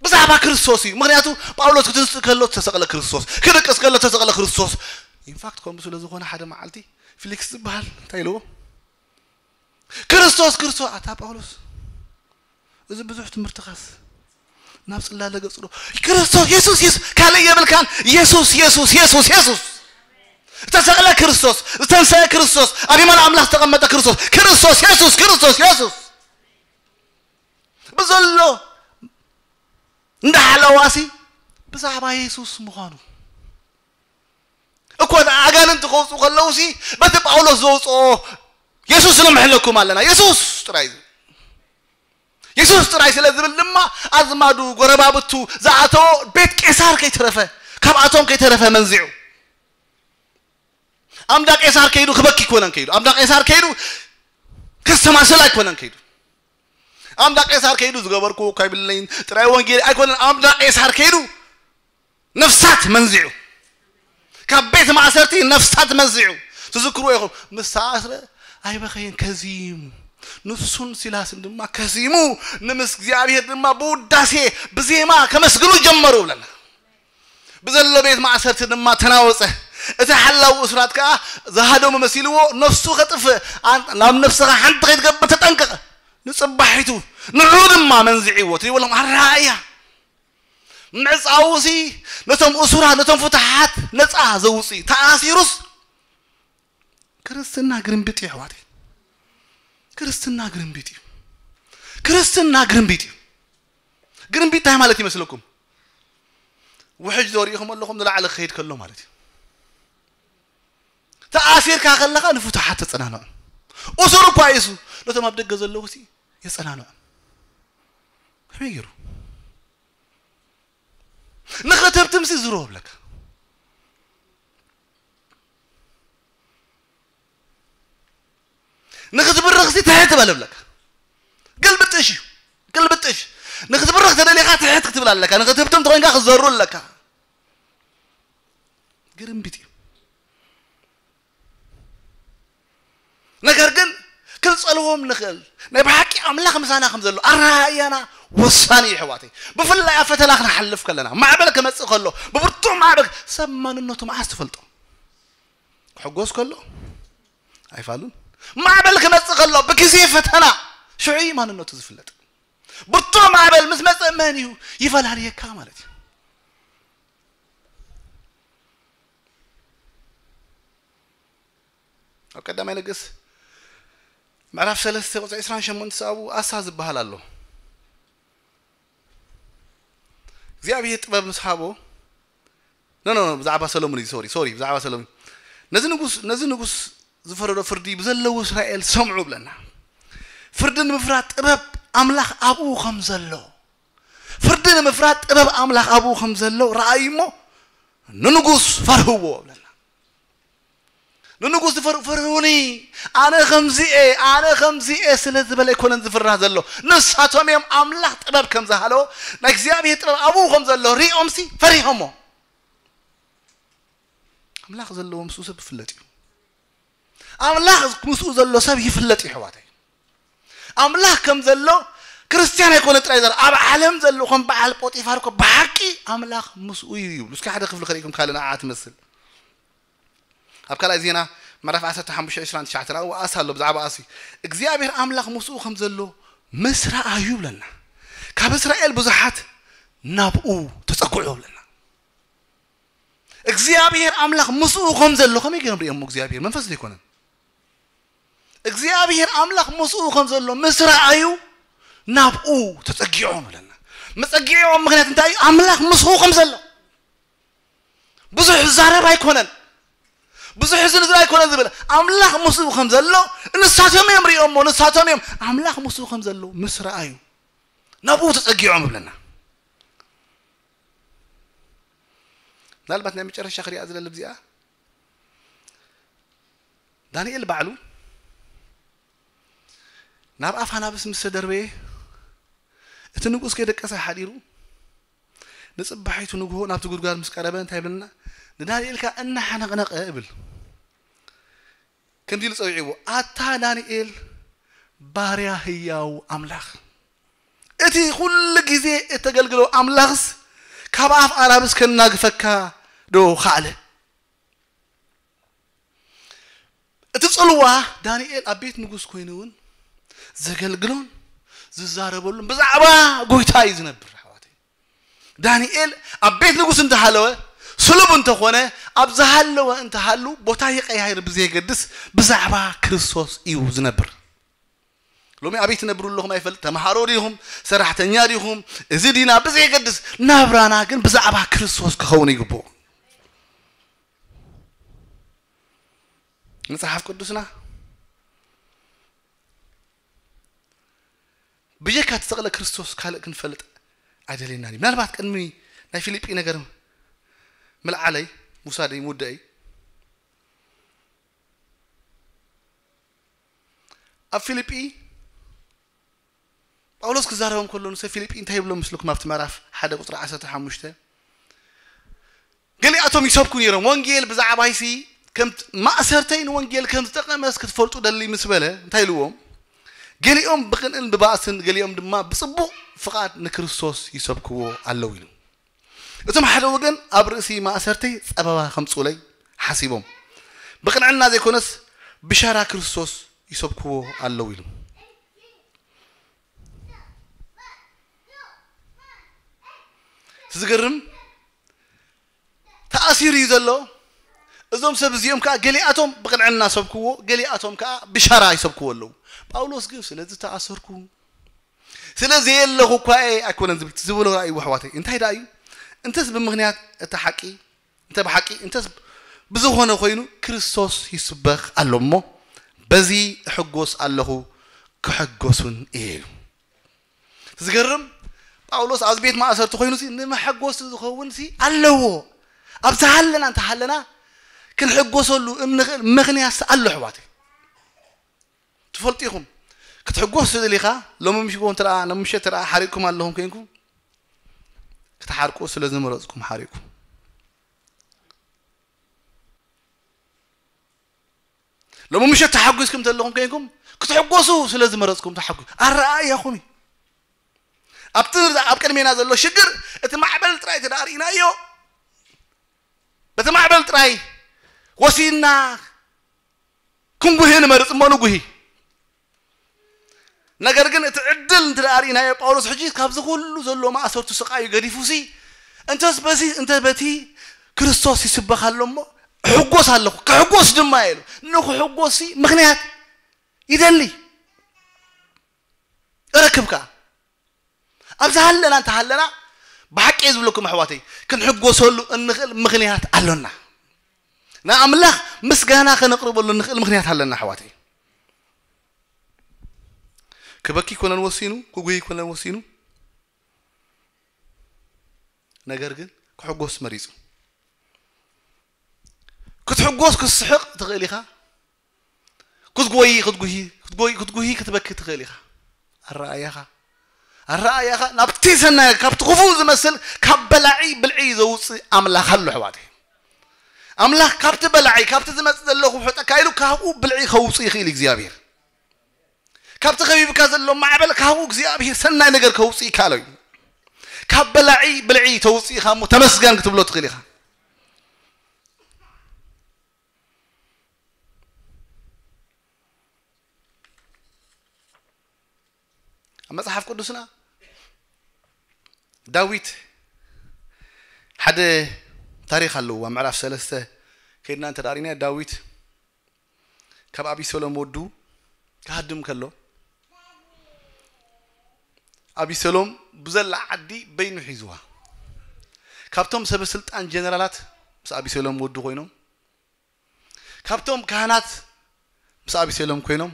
ብዛዕባ ክርስቶስ እዩ። ምኽንያቱ ጳውሎስ ክትንስእ ከሎ ተሰቕለ ክርስቶስ፣ ክድቅስ ከሎ ተሰቕለ ክርስቶስ። ኢንፋክት ከምኡ ስለ ዝኾነ ሓደ መዓልቲ ፊሊክስ ዝበሃል እንታይ ኢልዎ? ክርስቶስ ክርስቶስ ኣታ ጳውሎስ፣ እዚ ብዙሕ ትምህርትኻስ ናብ ጽላለ ገጽ ዶ? ክርስቶስ የሱስ የሱስ ካልእ የብልካን። የሱስ የሱስ የሱስ የሱስ ዝተሰቕለ ክርስቶስ፣ ዝተንሰአ ክርስቶስ፣ ኣብ የማን ኣምላኽ ዝተቐመጠ ክርስቶስ፣ ክርስቶስ የሱስ ክርስቶስ የሱስ ብዘሎ እንዳ ሓለዋሲ ብዛዕባ የሱስ ምዃኑ እኮ ኣጋንንቲ ከውፁ ከለውሲ በቲ ጳውሎስ ዘውፅኦ የሱስ ንምሕለኩም ኣለና። የሱስ ጥራይ፣ የሱስ ጥራይ ስለ ዝብል ድማ ኣዝማዱ፣ ጎረባብቱ፣ ዝኣተዎ ቤት ቄሳር ከይተረፈ፣ ካብኣቶም ከይተረፈ መንዚዑ። ኣምዳ ቄሳር ከይዱ ክበኪ ኣይኮነን ከይዱ። ኣምዳ ቄሳር ከይዱ ከስተማስል ኣይኮነን ከይዱ። ኣምዳ ቄሳር ከይዱ ዝገበርኩ እኳ ይብለይን ጥራይ ወንጌል ኣይኮነን። ኣምዳ ቄሳር ከይዱ ነፍሳት መንዚዑ፣ ካብ ቤት ማእሰርቲ ነፍሳት መንዚዑ። ትዝክርዎ ኢኹም፣ ምስ ተኣስረ ኣይበኸየን፣ ከዚሙ። ንሱን ሲላስን ድማ ከዚሙ፣ ንምስ እግዚኣብሔር ድማ ብውዳሴ ብዜማ ከመስግኑ ጀመሩ ብለና። ብዘሎ ቤት ማእሰርቲ ድማ ተናወጸ። እቲ ሓላዊ እሱራት ከኣ ዝሃደሙ መሲልዎ ነፍሱ ከጥፍእ፣ ኣን-፣ ናብ ነፍስኻ ሓንቲ ከይትገብር ተጠንቀቕ። ንጽባሒቱ ንዑ ድማ መንዚዕዎ። እቲ ይብሎም ኣረኣእያ ምዕጻውሲ ነቶም እሱራት፣ ነቶም ፍቱሓት ነጻ ዘውጽእ እዩ። ተኣሲሩስ ክርስትና ግርምቢጥ እዩ ኣሕዋተይ። ክርስትና ግርምቢጥ እዩ። ክርስትና ግርምቢጥ እዩ። ግርምቢጥ እንታይ ማለት ይመስለኩም? ውሕጅ ዶ ሪኢኹም ኣለኹም ንላዕሊ ክኸይድ ከሎ ማለት እዩ። ተኣሲርካ ከለኻ ንፍቱሓት ተጸናንዖም። እሱር እኳ እዩ እሱ፣ ነቶም ኣብ ደገ ዘለዉ ሲ የጸናንዖም። ከመይ ገይሩ? ንኽትብትምሲ ዝሮ ብለካ። ንኽትብርኽሲ ትሕት በል ብለካ። ግልብጥሽ እዩ። ግልብጥሽ። ንኽትብርኽ ተደሊኻ ትሕት ክትብል ኣለካ። ንኽትብትም ተኾይንካ ክትዘሩ ኣለካ። ግርምቢጥ እዩ። ነገር ግን ክንጸልዎም ንኽእል ናይ ብሓቂ ኣምላኽ ምሳና ከም ዘሎ ኣረኣእያና ወሳኒ እዩ ኣሕዋተይ። ብፍላይ ኣብ ፈተና ክንሓልፍ ከለና፣ ማዕበል ክመጽእ ከሎ፣ ብብርቱዕ ማዕበል፣ ሰብ ማንነቱ መዓስ ትፈልጦ? ክሕጎስ ከሎ ኣይፋሉን። ማዕበል ክመጽእ ከሎ፣ ብግዜ ፈተና ሽዑ እዩ ማንነቱ ዝፍለጥ። ብርቱዕ ማዕበል ምስ መጸ መን እዩ ይፈላልየካ ማለት እዩ። ኣብ ቀዳማይ ነገስ ምዕራፍ ሰለስተ ቁጽሪ ዕስራን ሸሞንተ ኣብኡ ኣሳ ዝበሃል ኣሎ። እግዚኣብሔር ጥበብ ምስ ሃቦ፣ ኖ፣ ኖ፣ ኖ፣ ብዛዕባ ሰሎሙን እዩ። ሶሪ፣ ሶሪ፣ ብዛዕባ ሰሎሙን። ነዚ ንጉስ፣ ነዚ ንጉስ ዝፈረዶ ፍርዲ ብዘለዉ እስራኤል ሰምዑ ብለና። ፍርዲ ንምፍራድ ጥበብ ኣምላኽ ኣብኡ ከም ዘሎ፣ ፍርዲ ንምፍራድ ጥበብ ኣምላኽ ኣብኡ ከም ዘሎ ረኣዩ እሞ ንንጉስ ፈርህዎ ብለና። ንንጉስ ዝፈር-፣ ፈርሁኒ፣ ኣነ ከምዚ እየ፣ ኣነ ከምዚ እየ ስለ ዝበለ ኣይኮነን ዝፍራህ ዘሎ። ንሳቶም እዮም ኣምላኽ ጥበብ ከም ዝሃለዎ፣ ናይ እግዚኣብሔር ጥበብ ኣብኡ ከም ዘሎ ሪኦምሲ ፈሪሆሞ። ኣምላኽ ዘለዎ ምስኡ ሰብ ይፍለጥ እዩ። ኣምላኽ ምስኡ ዘሎ ሰብ ይፍለጥ እዩ፣ ኣሕዋተይ። ኣምላኽ ከም ዘሎ ክርስትያን ኣይኮነ ጥራይ ዘር-፣ ኣብ ዓለም ዘሎ ከም በዓል ጶጢፋር እኮ ብሓቂ ኣምላኽ ምስኡ እዩ ይብሉ። እስኪ ሓደ ክፍሊ ክርእይኩም ካልእ ንዓኣ ትመስል። ኣብ ካልኣይ ዜና ምዕራፍ ዓሰርተ ሓሙሽተ ዕስራን ትሽዓተን ኣብኡ ኣሳ ኣሎ ብዛዕባ ኣሲ እግዚኣብሔር ኣምላኽ ምስኡ ከም ዘሎ ምስ ረኣዩ ይብለና። ካብ እስራኤል ብዙሓት ናብኡ ተጸግዑ ይብለና። እግዚኣብሔር ኣምላኽ ምስኡ ከም ዘሎ ከመይ ገይሮም ሪኦሞ? እግዚኣብሔር መንፈስ ዘይኮነን? እግዚኣብሔር ኣምላኽ ምስኡ ከም ዘሎ ምስ ረኣዩ ናብኡ ተጸጊዖም ይብለና። መጸጊዕኦም ምኽንያት እንታይ እዩ? ኣምላኽ ምስኡ ከም ዘሎ። ብዙሕ ዝዛረብ ኣይኮነን፣ ብዙሕ ዝንዝር ኣይኮነን ዝብል፣ ኣምላኽ ምስኡ ከም ዘሎ ንሳቶም እዮም ሪኦሞ። ንሳቶም እዮም ኣምላኽ ምስኡ ከም ዘሎ ምስ ረኣዩ ናብኡ ተጸጊዖም ይብለና። ምናልባት ናይ መጨረሻ ክሪኣ ዝደሊ ብዚኣ፣ ዳንኤል ባዕሉ ናብ ኣፍ ኣናብስ ምስ ተደርበየ፣ እቲ ንጉስ ከይደቀሰ ሓዲሩ፣ ንጽባሒቱ ንግሆ ናብቲ ጉድጓድ ምስ ቀረበ እንታይ ይብለና? ንዳንኤል ከኣ እናሓነቕነቐ እብል ከምዚ ኢሉ ጸዊዕዎ፣ ኣታ ዳንኤል፣ ባርያ ህያው ኣምላኽ፣ እቲ ኩሉ ግዜ እተገልግሎ ኣምላኽስ ካብ ኣፍ ኣናብስ ከናግፈካ ዶ ኻእለ? እቲ ጽልዋ፣ ዳንኤል ኣብ ቤት ንጉስ ኮይኑ እውን ዘገልግሎን ዝዛረበሉን ብዛዕባ ጎይታ እዩ ዝነብር። ኣሕዋተይ፣ ዳንኤል ኣብ ቤት ንጉስ እንተሃለወ፣ ስሉብ እንተኾነ፣ ኣብ ዝሃለወ እንተሃሉ፣ ቦታ ይቀያይር ብዘየገድስ፣ ብዛዕባ ክርስቶስ እዩ ዝነብር። ሎሚ ኣበይ ትነብሩ ኣለኹም ኣይፈልጥ፣ ተምሃሮ ዲኹም፣ ሰራሕተኛ ዲኹም፣ እዚ ዲና ብዘየገድስ፣ ናብራና ግን ብዛዕባ ክርስቶስ ክኸውን ይግብኦ። መጽሓፍ ቅዱስና ብጀካ እተሰቕለ ክርስቶስ ካልእ ክንፈልጥ ኣይደልየናን እዩ። ምናልባት ቅድሚ ናይ ፊልጲ ነገር ምልዓለይ፣ ምውሳደይ፣ ምውደአይ፣ ኣብ ፊልጲ ጳውሎስ ክዛረቦም ከሎ፣ ንሰብ ፊልጲ እንታይ ይብሎም ምስልኩም? ኣብቲ ምዕራፍ ሓደ ቁጽሪ ዓሰርተ ሓሙሽተ፣ ገሊኣቶም ይሰብኩ ነይሮም፣ ወንጌል ብዛዕባይሲ ከም ማእሰርተይ ንወንጌል ከም ዝጠቐመስ ክትፈልጡ ደሊ ምስ በለ፣ እንታይ ኢልዎም? ገሊኦም ብቕንእን ብባእስን፣ ገሊኦም ድማ ብጽቡቕ ፍቓድ ንክርስቶስ ይሰብክዎ ኣለዉ ኢሉ። እቶም ሓደ ወገን ኣብ ርእሲ ማእሰርተይ ጸበባ ከምጽኡለይ ሓሲቦም፣ ብቕንዕና ዘይኮነስ ብሻራ ክርስቶስ ይሰብክዎ ኣለዉ ኢሉ። እቲ ዝገርም፣ ተኣሲሩ እዩ ዘሎ። እዞም ሰብ እዚኦም ከኣ ገሊኣቶም ብቕንዕና ሰብክዎ፣ ገሊኣቶም ከኣ ብሻራ ይሰብክዎ ኣለዉ። ጳውሎስ ግን ስለዚ ተኣሰርኩ፣ ስለ ዘየለኹ እኳ እየ ኣይኮነን ዝብል፣ ዝበሎ ራእይዎ ኣሕዋተይ። እንታይ ደኣ እዩ? እንተስ ብምኽንያት እቲ ሓቂ፣ እንተ ብሓቂ፣ እንተስ ብዝኾነ ኮይኑ ክርስቶስ ይስበኽ ኣሎ እሞ፣ በዚ እሕጎስ ኣለኹ፣ ክሕጎሱን እየ ኢሉ። ዝገርም፣ ጳውሎስ ኣብዚ ቤት ማእሰርቲ ኮይኑ ሲ ንመሐጎሲ ዝኸውን ሲ ኣለዎ። ኣብ ዝሃለና እንተሃለና ክንሕጎሰሉ እንኽእል ምኽንያት ሲ ኣሎ ኣሕዋተይ። ትፈልጡ ኢኹም፣ ክትሕጎስ ትደሊ ኢኻ። ሎሚ ምሽጎ እንተ ደኣ፣ ሎሚ ምሸት እንተ ደኣ ሓሪቕኩም ኣለኹም ኮይንኩም፣ ክትሓርቁ ስለ ዝመረጽኩም ሓሪቕኩም። ሎሚ ምሸት ተሓጒስኩም ዘለኹም ኮይንኩም፣ ክትሕጎሱ ስለ ዝመረጽኩም ተሓጒ-፣ ኣረኣእያኹም እዩ። ኣብቲ፣ ኣብ ቅድሜና ዘሎ ሽግር፣ እቲ ማዕበል ጥራይ እንተ ደኣ ርኢናዮ፣ በቲ ማዕበል ጥራይ ወሲንና ክንጉሂ ንመርጽ እሞ ንጉሂ። ነገር ግን እቲ ዕድል እንተ ደኣ ርኢናዮ፣ ጳውሎስ ሕጂ ካብዚ ኩሉ ዘሎ ማእሰርቱ ስቓዩ ገዲፉሲ፣ እንተስ በዚ፣ እንተ በቲ ክርስቶስ ይስበኽ ኣሎ እሞ፣ እሕጎስ ኣለኹ፣ ክሕጎስ ድማ እየ ኢሉ። ንክሕጎስሲ ምኽንያት ይደሊ። እረክብ ከኣ። ኣብ ዝሃለና እንተሃለና፣ ብሓቂ እየ ዝብለኩም ኣሕዋተይ፣ ክንሕጎሰሉ እንኽእል ምኽንያት ኣሎና። ንኣምላኽ ምስጋና ከነቕርበሉ እንኽእል ምኽንያት ኣለና ኣሕዋተይ። ክበኪ ኣይኮነን ወሲኑ፣ ክጉሂ ኣይኮነን ወሲኑ፣ ነገር ግን ክሕጎስ መሪጹ። ክትሕጎስ፣ ክትስሕቕ ትኽእል ኢኻ። ክትጎይ፣ ክትጉሂ፣ ክትጎይ፣ ክትጉሂ፣ ክትበኪ ትኽእል ኢኻ። ኣረኣእያኻ፣ ኣረኣእያኻ ናብቲ ሰናይ፣ ካብቲ ክፉእ ዝመስል፣ ካብ በላዒ ብልዒ ዘውጽእ ኣምላኽ ኣሎ ኣሕዋተይ። ኣምላኽ ካብቲ በላዒ፣ ካብቲ ዝመጽእ ዘሎ ክውሕጠካ ኢሉ ካብኡ ብልዒ ከውጽእ ይኽእል እዩ እግዚኣብሔር። ካብቲ ከቢብካ ዘሎ ማዕበል ካብኡ እግዚኣብሔር ሰናይ ነገር ከውጽእ ይከኣሎ እዩ። ካብ በላዒ ብልዒ ተውጽእ ኢኻ እሞ ተመስገን ክትብሎ ትኽእል ኢኻ። ኣብ መጽሓፍ ቅዱስና ዳዊት ሓደ ታሪኽ ኣለዎ። ኣብ ምዕራፍ ሰለስተ ከይድና እንተ ደኣ ርኢና፣ ዳዊት ካብ ኣቢሰሎም ወዱ ክሃድም ከሎ፣ ኣቢሰሎም ብዘላ ዓዲ በይኑ ሒዝዋ። ካብቶም ሰበ ስልጣን ጀነራላት ምስ ኣቢሰሎም ወዱ ኮይኖም፣ ካብቶም ካህናት ምስ ኣቢሰሎም ኮይኖም፣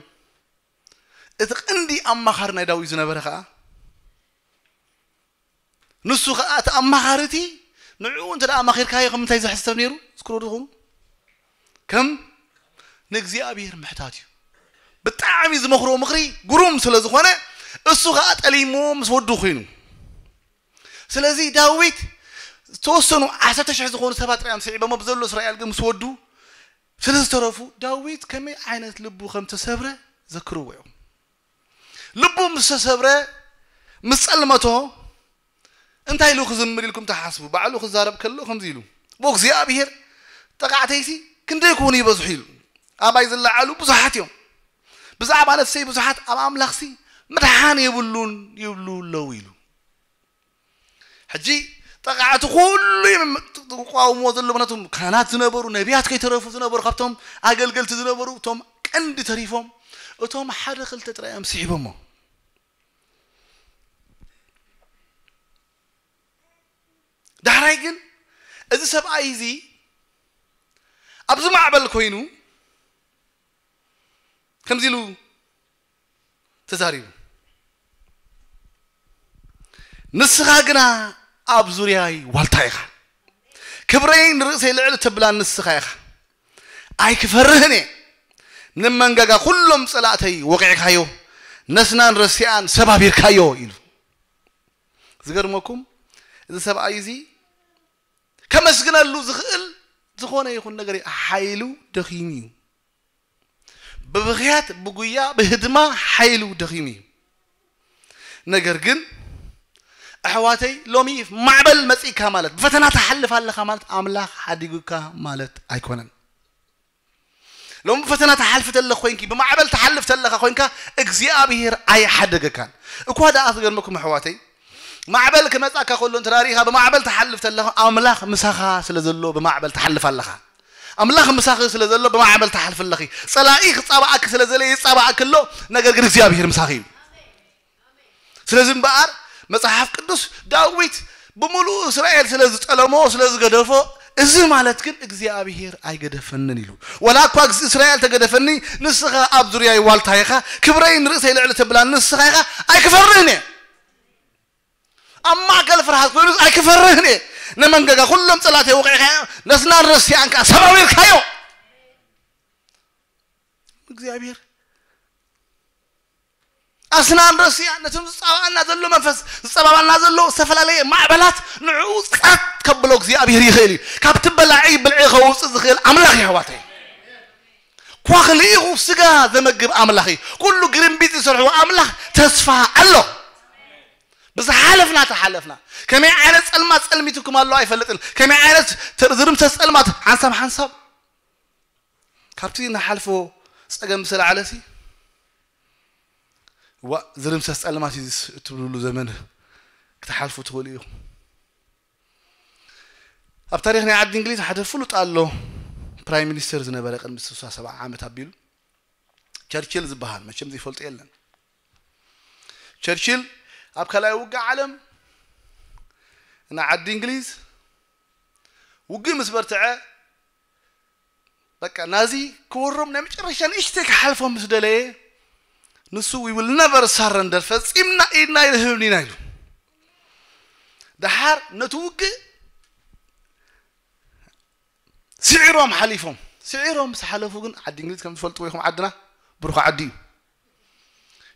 እቲ ቀንዲ ኣማኻሪ ናይ ዳዊት ዝነበረ ከዓ፣ ንሱ ከዓ እቲ ኣማኻሪ እቲ ንዕኡ እንተ ደኣ ኣማኺርካዮ ከም እንታይ ዝሕሰብ ነይሩ? ዝክሮ ድኹም ከም ንእግዚኣብሔር ምሕታት እዩ። ብጣዕሚ ዝመኽሮ ምኽሪ ግሩም ስለ ዝኾነ፣ እሱ ከዓ ጠሊሞ ምስ ወዱ ኮይኑ። ስለዚ ዳዊት ዝተወሰኑ ዓሰርተ ሽሕ ዝኾኑ ሰባት ጥራይ እዮም ስዒቦሞ፣ ብዘሎ እስራኤል ግን ምስ ወዱ ስለ ዝተረፉ፣ ዳዊት ከመይ ዓይነት ልቡ ከም ተሰብረ ዘክርዎ እዮም። ልቡ ምስ ተሰብረ፣ ምስ ጸልመቶ፣ እንታይ ኢሉ ክዝምር ኢልኩም ትሓስቡ? ባዕሉ ክዛረብ ከሎ ከምዚ ኢሉ፣ "ብእግዚኣብሔር ጠቓዕተይሲ ክንደይ ክኾኑ ይበዝሑ?" ኢሉ። ኣባይ ዝለዓሉ ብዙሓት እዮም። ብዛዕባ ነፍሰይ ብዙሓት፣ ኣብ ኣምላኽሲ ምድሓን የብሉን ይብሉ ኣለዉ ኢሉ። ሕጂ ጠቓዕቲ ኩሉ እዮም ዝቋወምዎ ዘለዉ፣ ነቶም ካህናት ዝነበሩ፣ ነቢያት ከይተረፉ ዝነበሩ፣ ካብቶም ኣገልገልቲ ዝነበሩ፣ እቶም ቀንዲ ተሪፎም፣ እቶም ሓደ ክልተ ጥራይ እዮም ስሒቦሞ። ዳሕራይ ግን እዚ ሰብኣይ እዚ ኣብዚ ማዕበል ኮይኑ ከምዚ ኢሉ ተዛሪቡ፣ "ንስኻ ግና ኣብ ዙርያይ ዋልታ ኢኻ፣ ክብረይ ንርእሰይ ልዕሊ ተብላ ንስኻ ኢኻ። ኣይክፈርህን እየ። ንመንጋጋ ኩሎም ጸላእተይ ወቒዕካዮ፣ ነስናን ረሲኣን ሰባቢርካዮ" ኢሉ። ዝገርመኩም፣ እዚ ሰብኣይ እዚ ከመስግነሉ ዝኽእል ዝኾነ ይኹን ነገር ሓይሉ ደኺሙ እዩ። ብብኽያት፣ ብጉያ፣ ብህድማ ሓይሉ ደኺሙ እዩ። ነገር ግን ኣሕዋተይ፣ ሎሚ ማዕበል መጺእካ ማለት፣ ብፈተና ትሓልፍ ኣለኻ ማለት ኣምላኽ ሓዲጉካ ማለት ኣይኮነን። ሎሚ ፈተና ትሓልፍ ተለኽ ኮይንኪ፣ ብማዕበል ትሓልፍ ተለኻ ኮይንካ፣ እግዚኣብሔር ኣይሓደገካን። እኳ ደኣ ዝገርመኩም ኣሕዋተይ፣ ማዕበል ክመጻካ ከሎ እንተ ርኢኻ ብማዕበል ትሓልፍ ተለኻ፣ ኣምላኽ ምሳኻ ስለ ዘሎ ብማዕበል ትሓልፍ ኣለኻ። ኣምላኽ ምሳኺ ስለ ዘሎ ብማዕበል ትሓልፍ ኣለኺ። ጸላኢ ክጻባኣኪ ስለ ዘለ ይጻባኣኪ ኣሎ፣ ነገር ግን እግዚኣብሔር ምሳኺ እዩ። ስለዚ እምበኣር መጽሓፍ ቅዱስ ዳዊት ብምሉእ እስራኤል ስለ ዝጠለሞ፣ ስለ ዝገደፎ፣ እዚ ማለት ግን እግዚኣብሔር ኣይገደፈንን ኢሉ። "ወላ እኳ ግዝ-፣ እስራኤል ተገደፈኒ፣ ንስኻ ኣብ ዙርያይ ዋልታ ኢኻ፣ ክብረይ ንርእሰይ ልዕሊ ተብላ ንስኻ ኢኻ፣ ኣይክፈርህን እየ። ኣብ ማእከል ፍርሃት ኮይኑ ኣይክፈርህን እየ። ንመንገጋ ኩሎም ጸላእተይ ወቒዕካዮ፣ ነስናን ረሲኣን ከኣ ሰባቢርካዮ." እግዚኣብሔር ኣስናን ረሲኣን ነቶም ዝጻባኣና ዘሎ መንፈስ፣ ዝጻባባና ዘሎ ዝተፈላለየ ማዕበላት ንዕኡ ጸጥ ከብሎ እግዚኣብሔር ይኽእል እዩ። ካብቲ በላዒ ብልዒ ከውጽእ ዝኽእል ኣምላኽ እዩ ኣሕዋተይ። ኳኽ ልኢኹ ስጋ ዘመግብ ኣምላኽ እዩ። ኩሉ ግርምቢጥ ዝሰርሕዎ ኣምላኽ ተስፋ ኣሎ። ብዝሓለፍና ተሓለፍና። ከመይ ዓይነት ጸልማት ጸልሚትኩም ኣሎ ኣይፈልጥን። ከመይ ዓይነት ተር-፣ ዝርምሰስ ጸልማት ሓንሳብ ሓንሳብ ካብቲ ንሓልፎ ጸገም ዝተላዕለሲ፣ ዋእ፣ ዝርምሰስ ጸልማት እዩ ዝስ-፣ እትብልሉ ዘመን ክትሓልፉ ትኽእሉ ኢኹም። ኣብ ታሪኽ ናይ ዓዲ እንግሊዝ ሓደ ፍሉጥ ኣሎ፣ ፕራይም ሚኒስተር ዝነበረ ቅድሚ ስሳ ሰብዓ ዓመት ኣቢሉ፣ ቸርችል ዝበሃል፣ መቸም ዘይፈልጦ የለን። ቸርችል ኣብ ካልኣይ ውግእ ዓለም ንዓዲ እንግሊዝ ውግእ ምስ በርትዐ፣ በቃ ናዚ ክወሮም ናይ መጨረሻ ንእሽተይ ክሓልፎም ምስ ደለየ፣ ንሱ "We will never surrender፣ ፈጺምና ኢድና ኣይንህብን ኢና" ኢሉ። ደሓር ነቲ ውግእ ስዒሮም ሓሊፎም። ስዒሮም ምስ ሓለፉ ግን፣ ዓዲ እንግሊዝ ከም ትፈልጥዎ ኢኹም፣ ዓድና ብሩኽ ዓዲ እዩ።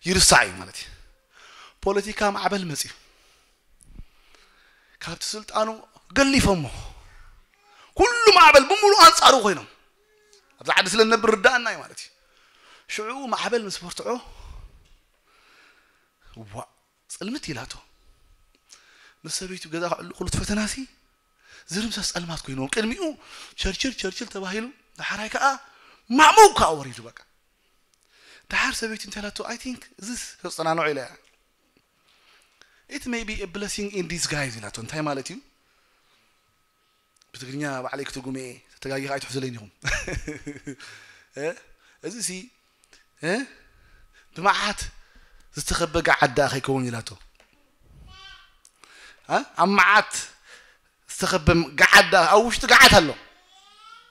ይርሳዕ እዩ ማለት እዩ። ፖለቲካ ማዕበል መጽዩ። ካብቲ ስልጣኑ ገሊፎሞ። ኩሉ ማዕበል ብምሉእ ኣንጻሩ ኮይኖም። ኣብዚ ዓዲ ስለ እንነብር ርዳእና እዩ ማለት እዩ። ሽዑ ማዕበል ምስ በርትዖ፣ ዋእ፣ ጽልምት ኢላቶ። ምስ ሰበይቱ ገዛ ክዕልቑሉ እቲ ፈተናሲ ዝርምሰስ ጸልማት ኮይንዎም። ቅድሚኡ ቸርችል፣ ቸርችል ተባሂሉ፣ ዳሕራይ ከኣ ማዕሙቕ ከኣ ወሪዱ በቃ። ደሓር ሰበይቲ እንታይ ኢላቶ? "I think እዚስ ከጸናንዖ" ኢላ እያ። "It may be a blessing in disguise" ኢላቶ። እንታይ ማለት እዩ? ብትግርኛ ባዕለይ ክትርጉም እየ፣ ተተጋጊኻ ኣይትሕዙለይን ኢኹም። እ? እዚሲ፣ እ? ብመዓት ዝተኸበ ገዓት ደኣ ከይከውን ኢላቶ። እ? ኣብ መዓት ዝተኸበ ገዓት ደኣ፣ ኣብ ውሽጡ ገዓት ኣሎ።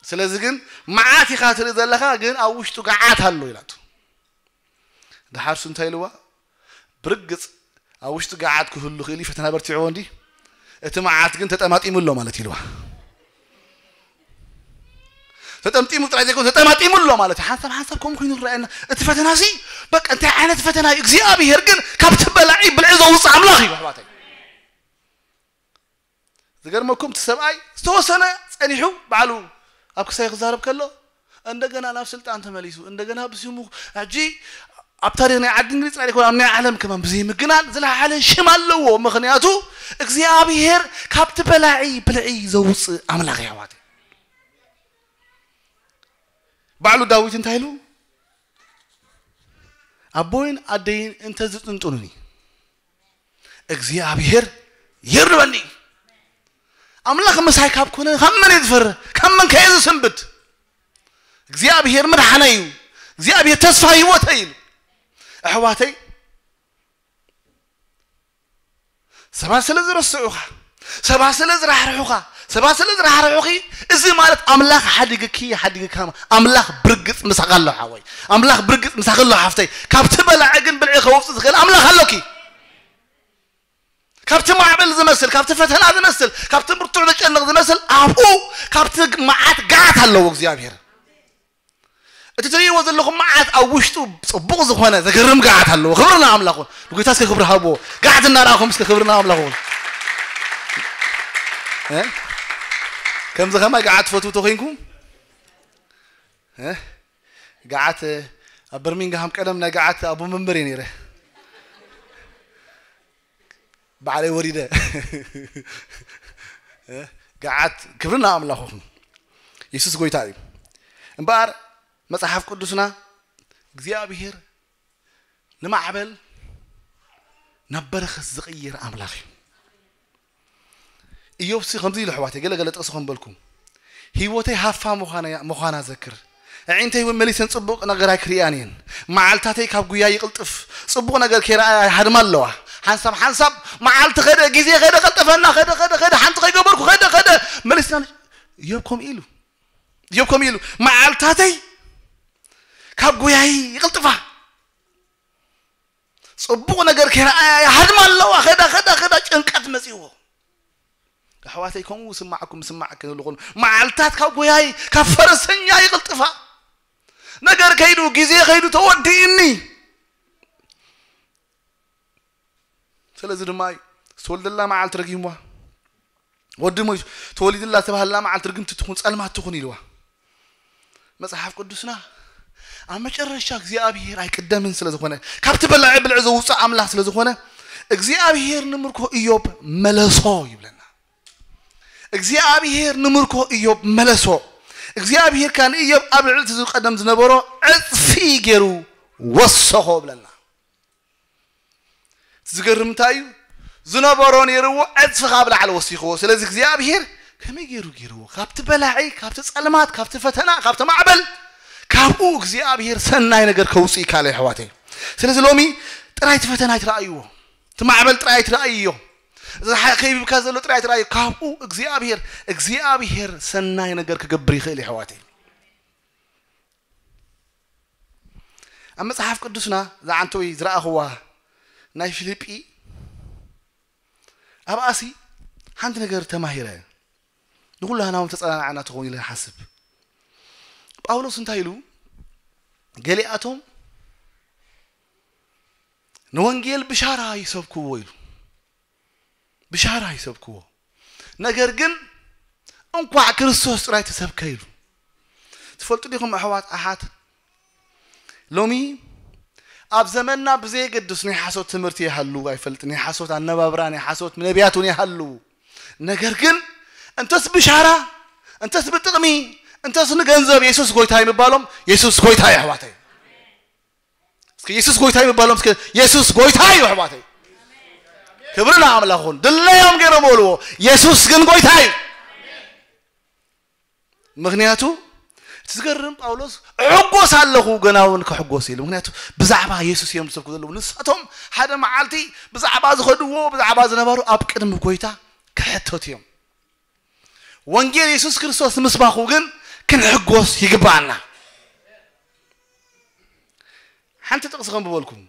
ስለዚ ግን መዓት ኢኻ ትርኢ ዘለኻ፣ ግን ኣብ ውሽጡ ገዓት ኣሎ ኢላቶ። ደሓር እሱ እንታይ ኢልዋ? ብርግጽ ኣብ ውሽጡ ገዓት ክህሉ ክእል እዩ፣ ፈተና በርቲዕዎ እንዲ፣ እቲ መዓት ግን ተጠማጢሙ ኣሎ ማለት ኢልዋ። ተጠምጢሙ ጥራይ ዘይኮነ ተጠማጢሙ ኣሎ ማለት እዩ። ሓንሳብ ሓንሳብ ከምኡ ኮይኑ ይረኣየና። እቲ ፈተና ሲ በቃ እንታይ ዓይነት ፈተና እዩ? እግዚኣብሔር ግን ካብቲ በላዒ ብልዒ ዘውፅእ ኣምላኽ እዩ ኣሕዋተይ። ዝገርመኩም እቲ ሰብኣይ ዝተወሰነ ጸኒሑ ባዕሉ ኣብ ክሳይ ክዛረብ ከሎ እንደገና ናብ ስልጣን ተመሊሱ፣ እንደገና ብስሙ ሕጂ ኣብ ታሪኽ ናይ ዓዲ እንግሊዝ ጥራይ ዘይኮነ ኣብ ናይ ዓለም ከማን ብዘይ ምግናን ዝለዓለ ሽም ኣለዎ። ምኽንያቱ እግዚኣብሔር ካብቲ በላዒ ብልዒ ዘውፅእ ኣምላኽ እዩ ኣሕዋተይ። ባዕሉ ዳዊት እንታይ ኢሉ? ኣቦይን ኣደይን እንተ ዝጥንጥኑኒ እግዚኣብሔር የርበኒ። ኣምላኽ ምሳይ ካብ ኮነ ካብ መን እየ ዝፈርህ? ካብ መን ከ እየ ዝስንብድ? እግዚኣብሔር ምድሓነይ እዩ፣ እግዚኣብሔር ተስፋ ህይወተይ ኢሉ። ኣሕዋተይ ሰባት ስለ ዝረስዑኻ፣ ሰባት ስለ ዝራሕርሑኻ፣ ሰባት ስለ ዝራሕርሑኺ፣ እዚ ማለት ኣምላኽ ሓዲግኪ ሓዲግካ። ኣምላኽ ብርግጽ ምሳኻ ኣሎ ሓወይ፣ ኣምላኽ ብርግጽ ምሳኺ ኣሎ ሓፍተይ። ካብቲ በላዒ ግን ብልዒ ከውፅእ ዝኽእል ኣምላኽ ኣሎኪ። ካብቲ ማዕበል ዝመስል፣ ካብቲ ፈተና ዝመስል፣ ካብቲ ብርቱዕ ዘጨንቕ ዝመስል ኣብኡ፣ ካብቲ መዓት ገዓት ኣለዎ እግዚኣብሔር። እቲ ትርእይዎ ዘለኹም መዓት ኣብ ውሽጡ ጽቡቕ ዝኾነ ዘገርም ገዓት ኣለዎ። ክብሪ ንኣምላኹ። ንጎይታ እስከ ክብሪ ሃብዎ። ገዓት እናረኣኹም እስከ ክብሪ ንኣምላኹ። እ? ከምዚ ከማይ ገዓት ትፈትዉ ተኾይንኩም? እ? ገዓት ኣብ በርሚንግሃም ቀደም ናይ ገዓት ኣቦ መንበር እየ ነይረ። ባዕለይ ወሪደ። እ? ገዓት ክብሪ ንኣምላኹ። የሱስ ጎይታ እዩ። እምበኣር መጽሓፍ ቅዱስና እግዚኣብሔር ንማዕበል ናብ በረኸት ዝቕይር ኣምላኽ እዩ። ኢዮብሲ ከምዚ ኢሉ ኣሕዋተይ፣ ገለ ገለ ጥቕሲ ከም በልኩም፣ ህይወተይ ሃፋ ምዃና፣ ምዃና ዘክር። ኣዒንተይ እውን መሊሰን ጽቡቕ ነገር ኣይክርእያን እየን። መዓልታተይ ካብ ጉያ ይቕልጥፍ። ጽቡቕ ነገር ከይረኣያ ይሃድማ ኣለዋ። ሓንሳብ ሓንሳብ መዓልቲ ኸደ፣ ግዜ ኸደ፣ ቀልጠፈና፣ ኸደ፣ ኸደ፣ ኸደ፣ ሓንቲ ከይገበርኩ ኸደ፣ ኸደ፣ መሊስና። ኢዮብ ከምኡ ኢሉ። ኢዮብ ከምኡ ኢሉ፣ መዓልታተይ ካብ ጉያይ ይቕልጥፋ። ጽቡቕ ነገር ከይረኣያ ይሃድማ ኣለዋ። ኸዳ፣ ኸዳ፣ ኸዳ፣ ጭንቀት መጺዎ። ኣሕዋተይ፣ ከምኡ ስማዕኩም፣ ስማዕ ክንብሉ ከሎ፣ መዓልታት ካብ ጎያይ፣ ካብ ፈረሰኛ ይቕልጥፋ። ነገር ከይዱ፣ ግዜ ከይዱ፣ ተወዲእኒ። ስለዚ ድማ እዩ፣ ዝተወልደላ መዓልቲ ረጊምዋ። ወዲ ሞይቱ፣ ተወሊድላ ዝተባህላ መዓልቲ ርግምቲ ትኹን፣ ጸልማት ትኹን ኢልዋ። መጽሓፍ ቅዱስና ኣብ መጨረሻ እግዚኣብሔር ኣይቅደምን ስለ ዝኾነ፣ ካብቲ በላዒ ብልዒ ዘውፅእ ኣምላኽ ስለ ዝኾነ፣ እግዚኣብሔር ንምርኮ ኢዮብ መለሶ ይብለና። እግዚኣብሔር ንምርኮ ኢዮብ መለሶ። እግዚኣብሔር ከኣ ንኢዮብ ኣብ ልዕሊ እቲ ዝቀደም ዝነበሮ ዕጽፊ ገይሩ ወሰኾ ይብለና። እቲ ዝገርም እንታይ እዩ? ዝነበሮ ነይርዎ ዕጽፊ ካብ ላዕሊ ወሲኽዎ። ስለዚ እግዚኣብሔር ከመይ ገይሩ ገይርዎ? ካብቲ በላዒ፣ ካብቲ ጸልማት፣ ካብቲ ፈተና፣ ካብቲ ማዕበል፣ ካብኡ እግዚኣብሔር ሰናይ ነገር ከውፅእ ይከኣል፣ ኣሕዋተይ። ስለዚ ሎሚ ጥራይ እቲ ፈተና ኣይትረኣይዎ፣ እቲ ማዕበል ጥራይ ኣይትረኣይዮ፣ እዚ ሓ-፣ ከይብካ ዘሎ ጥራይ ኣይትረኣይዮ። ካብኡ እግዚኣብሔር፣ እግዚኣብሔር ሰናይ ነገር ክገብር ይኽእል፣ ኣሕዋተይ። ኣብ መጽሓፍ ቅዱስና ዝዓንተወይ ዝረኣኽዋ ናይ ፊልጲ፣ ኣብኣሲ ሓንቲ ነገር ተማሂረ፣ ንኹላህና እውን ተጸናንዓና ትኸውን ኢለ ይሓስብ። ጳውሎስ እንታይ ኢሉ? ገሊኣቶም ንወንጌል ብሻራ ይሰብክዎ ኢሉ። ብሻራ ይሰብክዎ። ነገር ግን እንኳዕ ክርስቶስ ጥራይ ተሰብከ ኢሉ። ትፈልጡ ዲኹም ኣሕዋት ኣሓት? ሎሚ ኣብ ዘመንና ብዘየገድስ ናይ ሓሶት ትምህርቲ ይሃሉ ኣይፈልጥ፣ ናይ ሓሶት ኣነባብራ፣ ናይ ሓሶት ነቢያት እውን ይሃሉ። ነገር ግን እንተስ ብሻራ፣ እንተስ ብጥቕሚ፣ እንተስ ንገንዘብ የሱስ ጎይታ እዩ ምባሎም፣ የሱስ ጎይታ እዩ ኣሕዋተይ። እስኪ የሱስ ጎይታ እዩ ምባሎም፣ እስኪ የሱስ ጎይታ እዩ ኣሕዋተይ። ክብሪ ንኣምላኽ ይኹን። ድለዮም ገይሮም በልዎ፣ የሱስ ግን ጎይታ እዩ። ምኽንያቱ ትዝገርም ጳውሎስ፣ "እሕጎስ ኣለኹ፣ ገና እውን ክሕጎስ" ኢሉ። ምክንያቱ ብዛዕባ የሱስ እዮም ዝሰብኩ ዘለዉ። ንሳቶም ሓደ መዓልቲ ብዛዕባ ዝኸድዎ፣ ብዛዕባ ዝነበሩ ኣብ ቅድሚ ጎይታ ክሕተቱ እዮም። ወንጌል የሱስ ክርስቶስ ንምስባኹ ግን ክንሕጎስ ይግባኣና። ሓንቲ ጥቕሲ ከንብበልኩም።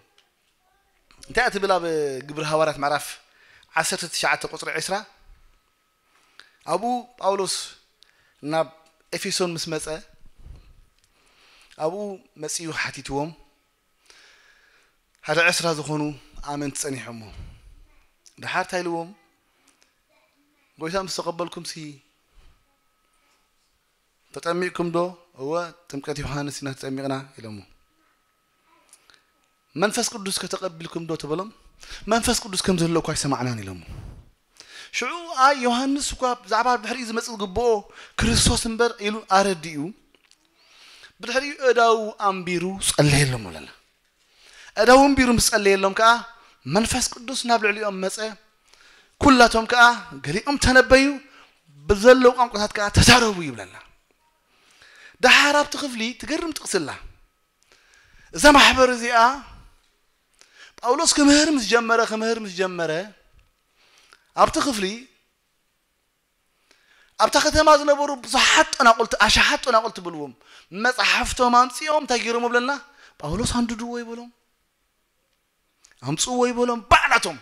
እንታይ እያ ትብል? ኣብ ግብሪ ሃዋርያት ምዕራፍ ዓሰርተ ትሽዓተ ቁጽሪ ዕስራ፣ ኣብኡ ጳውሎስ ናብ ኤፌሶን ምስ መጸ፣ ኣብኡ መጺኡ ሓቲትዎም፣ ሓደ ዕስራ ዝኾኑ ኣመንቲ ጸኒሖሞ። ደሓር እንታይ ኢልዎም? "ጎይታ ምስ ተቐበልኩምሲ ተጠሚቕኩም ዶ?" "እወ፣ ጥምቀት ዮሃንስ ኢና ተጠሚቕና" ኢሎሞ። "መንፈስ ቅዱስ ከተቐቢልኩም ዶ?" ተበሎም። "መንፈስ ቅዱስ ከም ዘሎ እኳ ኣይሰማዕናን" ኢሎሞ። ሽዑ ኣይ ዮሃንስ እኳ ብዛዕባ ብድሕሪኡ ዝመጽእ ዝግብኦ ክርስቶስ እምበር ኢሉ ኣረዲኡ፣ ብድሕሪኡ እዳዉ ኣንቢሩ ጸለየሎም ኣለና። እዳዉ ኣንቢሩ ምስ ጸለየሎም ከኣ መንፈስ ቅዱስ ናብ ልዕሊኦም መጸ። ኩላቶም ከኣ ገሊኦም ተነበዩ፣ ብዘለዉ ቋንቋታት ከኣ ተዛረቡ ይብለና። ደሓር ኣብቲ ክፍሊ ትገርም ጥቕሲ ኣላ። እዛ ማሕበር እዚኣ ጳውሎስ ክምህር ምስ ጀመረ፣ ክምህር ምስ ጀመረ፣ ኣብቲ ክፍሊ ኣብታ ከተማ ዝነበሩ ብዙሓት ጠናቑልቲ፣ ኣሽሓት ጠናቑልቲ ብልዎም፣ መጻሕፍቶም ኣምጺኦም እንታይ ገይሮም ብለና? ጳውሎስ ኣንድድዎ ይበሎም፣ ኣምጽእዎ ይበሎም። ባዕላቶም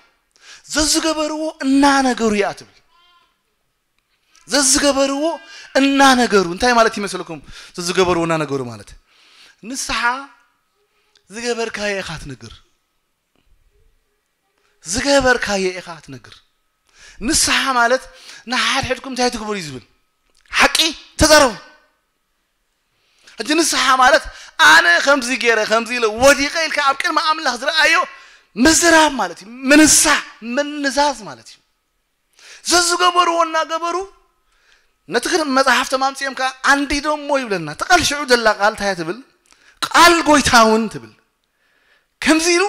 ዘዝገበርዎ እናነገሩ እያ ትብል። ዘዝገበርዎ እናነገሩ እንታይ ማለት ይመስለኩም? ዘዝገበርዎ እናነገሩ ማለት ንስሓ ዝገበርካዮ ኢኻ ትነግር። ዝገበርካዮ ኢኻ ትነግር። ንስሓ ማለት ንሓድሕድኩም እንታይ ትግበሩ እዩ ዝብል። ሓቂ ተዛረቡ። ሕጂ ንስሓ ማለት ኣነ ከምዚ ገይረ፣ ከምዚ ኢለ፣ ወዲቐ ኢልካ ኣብ ቅድሚ ኣምላኽ ዝረኣዮ ምዝራብ ማለት እዩ። ምንሳሕ፣ ምንዛዝ ማለት እዩ። ዘዝገበርዎ እናገበሩ ነቲ ክር-፣ መጽሓፍቶም ኣምጺኦም ከኣ ኣንዲዶሞ ይብለና። እቲ ቃል ሽዑ ዘላ ቃል እንታይ እያ ትብል? "ቃል ጎይታ እውን" ትብል። ከምዚ ኢሉ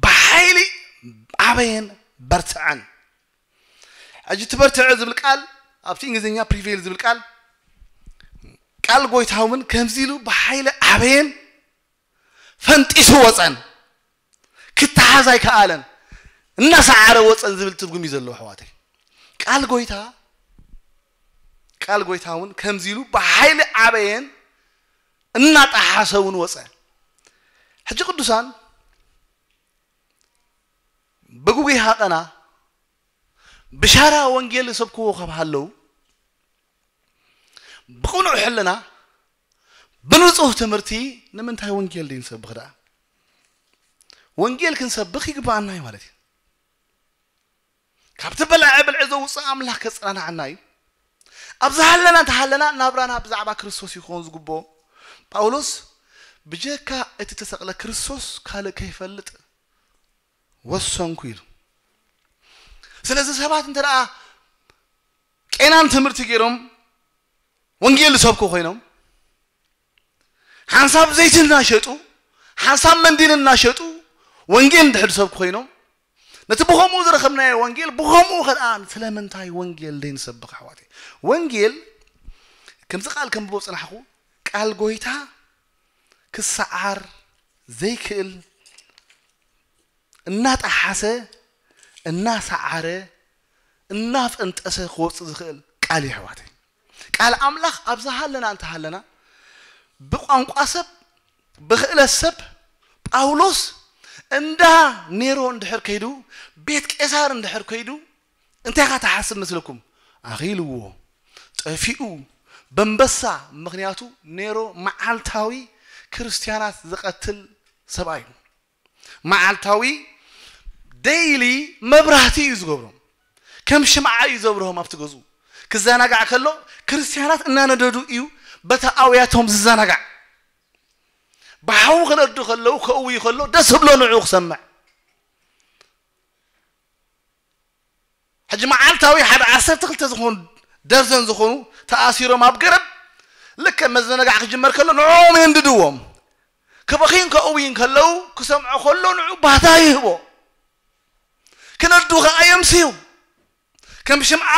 ብሓይሊ ዓበየን በርትዐን። ሕጂ እቲ በርትዐ ዝብል ቃል ኣብቲ እንግሊዝኛ ፕሪቬል ዝብል ቃል፣ ቃል ጎይታ እውን ከምዚ ኢሉ ብሓይሊ ዓበየን ፈንጢሱ ወጸን። ክተሓዝ ኣይከኣለን። እናሰዓረ ወጸን ዝብል ትርጉም እዩ ዘለዎ ኣሕዋተይ። ቃል ጎይታ፣ ቃል ጎይታ እውን ከምዚ ኢሉ ብሓይሊ ዓበየን እናጠሓሰ እውን ወጸ። ሕጂ ቅዱሳን ብጉጉይ ሃቐና ብሻራ ወንጌል ዝሰብክዎ ካብ ሃለዉ፣ ብቕኑዕ ሕልና፣ ብንጹህ ትምህርቲ ንምንታይ ወንጌል ደይንሰብኽ ደኣ? ወንጌል ክንሰብኽ ይግብኣና እዩ ማለት እዩ። ካብቲ በላዒ ብልዒ ዘውፅእ ኣምላኽ ከፅናናዓና እዩ። ኣብ ዝሃለና እንተሃለና ናብራና ብዛዕባ ክርስቶስ ይኸውን ዝግብኦ። ጳውሎስ ብጀካ እቲ ተሰቕለ ክርስቶስ ካልእ ከይፈልጥ ወሰንኩ ኢሉ። ስለዚ ሰባት እንተ ደኣ ቄናን ትምህርቲ ገይሮም ወንጌል ዝሰብኩ ኮይኖም፣ ሓንሳብ ዘይቲ እናሸጡ፣ ሓንሳብ መንዲል እናሸጡ ወንጌል እንድሕር ዝሰብኩ ኮይኖም፣ ነቲ ብኸምኡ ዝረኸብናዮ ወንጌል ብኸምኡ ከደኣ ስለምንታይ ወንጌል ዘይንሰብኽ ኣሕዋተይ? ወንጌል ከምዚ ቃል ከንብቦ ዝጸናሕኩ፣ ቃል ጎይታ ክሰዓር ዘይክእል እናጠሓሰ፣ እናሰዓረ፣ እናፈንጠሰ ክወፅእ ዝኽእል ቃል እዩ ኣሕዋተይ። ቃል ኣምላኽ ኣብ ዝሃለና እንተሃለና፣ ብቋንቋ ሰብ፣ ብኽእለት ሰብ፣ ጳውሎስ እንዳ ኔሮ እንድሕር ከይዱ፣ ቤት ቄሳር እንድሕር ከይዱ፣ እንታይ ኢኻ ትሓስብ መስለኩም? ኣኺልዎ፣ ጠፊኡ፣ በንበሳ። ምኽንያቱ ኔሮ መዓልታዊ ክርስትያናት ዝቐትል ሰብኣይ እዩ። መዓልታዊ፣ ደይሊ መብራህቲ እዩ ዝገብሮም። ከም ሽምዓ እዩ ዘብርሆም ኣብቲ ገዝኡ። ክዘናጋዕ ከሎ ክርስትያናት እናነደዱ እዩ በታ ኣውያቶም ዝዘናጋዕ። ብሓዊ ክነዱ ከለዉ፣ ከእውዩ ከሎ ደስ ብሎ ንዕኡ ክሰምዕ። ሕጂ መዓልታዊ ሓደ ዓሰርተ ክልተ ዝኾኑ፣ ደርዘን ዝኾኑ ተኣሲሮም ኣብ ገረብ፣ ልክዕ መዘናጋዕ ክጅመር ከሎ ንዕኦም የንድድዎም። ክበኽዩን ከእውዩን ከለዉ፣ ክሰምዖ ከሎ ንዑ ባህታ ይህቦ። ክነዱ ከኣ የምስዩ። ከም ሽምዓ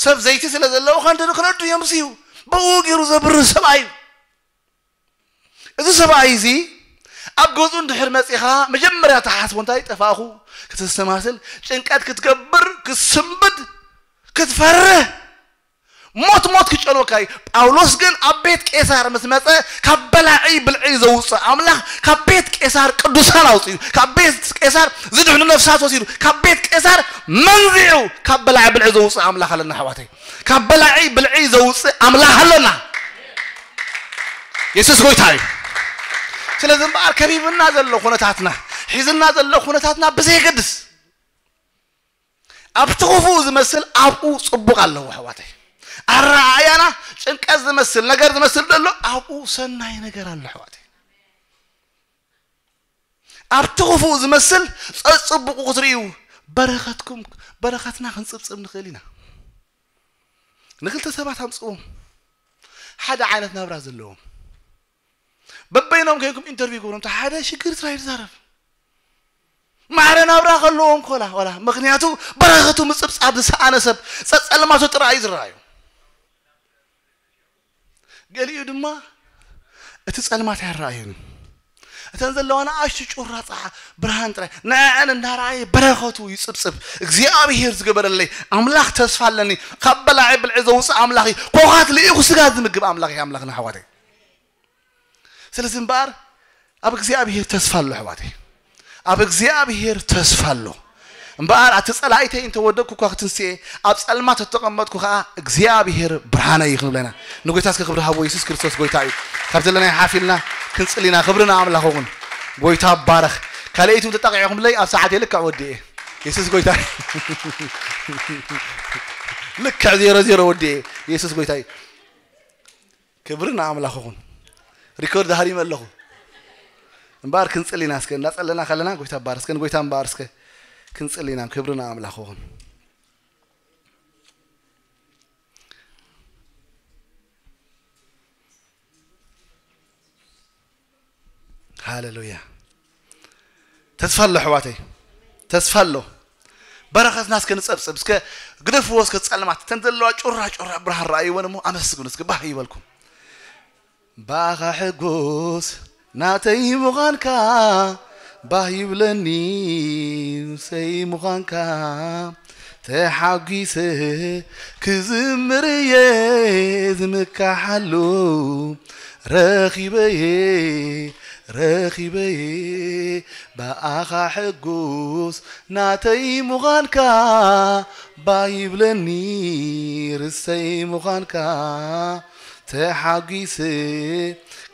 ሰብ ዘይቲ ስለ ዘለዎ ከንደዱ ክነዱ የምስዩ። ብኡ ገይሩ ዘብርህ ሰብኣይ እዩ። ሰብኣይ እዚ ኣብ ገዝኡ እንድሕር መጺኻ መጀመርያ ትሓስቦ እንታይ? ጠፋእኹ፣ ክትሰማስል፣ ጭንቀት ክትገብር፣ ክትስንብድ፣ ክትፈርህ፣ ሞት ሞት ክጨንወካ እዩ። ጳውሎስ ግን ኣብ ቤት ቄሳር ምስ መጸ ካብ በላዒ ብልዒ ዘውፅእ ኣምላኽ ካብ ቤት ቄሳር ቅዱሳን ኣውፅኡ፣ ካብ ቤት ቄሳር ዝድሕኑ ነፍሳት ወሲዱ፣ ካብ ቤት ቄሳር መንዚዑ ካብ በላዒ ብልዒ ዘውፅእ ኣምላኽ ኣለና ኣሕዋተይ። ካብ በላዒ ብልዒ ዘውፅእ ኣምላኽ ኣለና። የሱስ ጎይታ እዩ። ስለዚ እምበኣር ከቢብና ዘሎ ኩነታትና፣ ሒዝና ዘሎ ኩነታትና ብዘየገድስ ኣብቲ ክፉእ ዝመስል ኣብኡ ጽቡቕ ኣለዎ ኣሕዋተይ። ኣረኣእያና ጭንቀት ዝመስል ነገር ዝመስል ዘሎ ኣብኡ ሰናይ ነገር ኣሎ ኣሕዋተይ። ኣብቲ ክፉእ ዝመስል ጸጽቡቑ ክትርእዩ በረኸትኩም በረኸትና ክንጽብጽብ ንኽእል ኢና። ንክልተ ሰባት ኣምጽዎም ሓደ ዓይነት ናብራ ዘለዎም በበይኖም ከይንኩም ኢንተርቪው ግብሮም። እቲ ሓደ ሽግር ጥራይ ዝዛረብ ማዕረ ናብራ ከለዎም ኮላ ዋላ ምክንያቱ በረኸቱ ምጽብጻብ ዝሰኣነ ሰብ ጸጸልማቱ ጥራይ እዩ ዝረኣዩ። ገሊኡ ድማ እቲ ጸልማት ኣይረኣዩን። እተን ዘለዋ ንኣሽቱ ጩራ ጸሓ ብርሃን ጥራይ ንዕን እንዳረኣየ በረኸቱ ይጽብጽብ። እግዚኣብሔር ዝገበረለይ ኣምላኽ ተስፋ ኣለኒ። ካብ በላዒ ብልዒ ዘውፅእ ኣምላኽ እዩ። ኮኻት ልኢኹ ስጋ ዝምግብ ኣምላኽ እዩ ኣምላኽና ኣሕዋተይ። ስለዚ እምበኣር ኣብ እግዚኣብሔር ተስፋ ኣሎ ኣሕዋተይ። ኣብ እግዚኣብሔር ተስፋ ኣሎ። እምበኣር ኣቲ ጸላኢተይ እንተወደቅኩ እኳ ክትንስኤ ኣብ ጸልማት እተቐመጥኩ ከዓ እግዚኣብሔር ብርሃነይ እዩ ክንብለና ንጎይታ እስከ ክብሪ ሃቦ። የሱስ ክርስቶስ ጎይታ እዩ። ካብ ዘለናይ ሓፊልና ክንጽሊና ክብርና ኣምላኽ እውን ጎይታ ባረኽ። ካልኣይቱ ተጣቂዕኹምለይ ኣብ ሰዓት ልክዕ ወዲኤ። የሱስ ጎይታ እዩ። ልክዕ ዜሮ ዜሮ ወዲኤ። የሱስ ጎይታ እዩ። ክብሪ ንኣምላኽ ይኹን። ሪኮርድ ሃሪመ ኣለኹ። እምበኣር ክንጽል ኢና እስከ እንዳጸለና ከለና ጎይታ ባር እስከ ንጎይታ እምበኣር እስከ ክንጽል ኢና። ክብሪ ንኣምላኽ ይኹን። ሃሌሉያ። ተስፋ ኣሎ ኣሕዋተይ፣ ተስፋ ኣሎ። በረኸትና እስከ ንጸብጽብ፣ እስከ ግደፍዎ፣ እስከ ጸልማት እተን ዘለዋ ጩራ ጩራ ብርሃን ረኣይወን እሞ ኣመስግኑ እስከ ባህ ይበልኩም። ብኣኻ ሕጉስ ናተይ ምዃንካ ባህ ይብለኒ፣ ንሰይ ምዃንካ ተሓጒሰ ክዝምር እየ ዝምካሓሉ። ረኺበየ ረኺበየ ብኣኻ ሕጉስ ናተይ ምዃንካ ባህ ይብለኒ፣ ርሰይ ምዃንካ ተሓጒሰ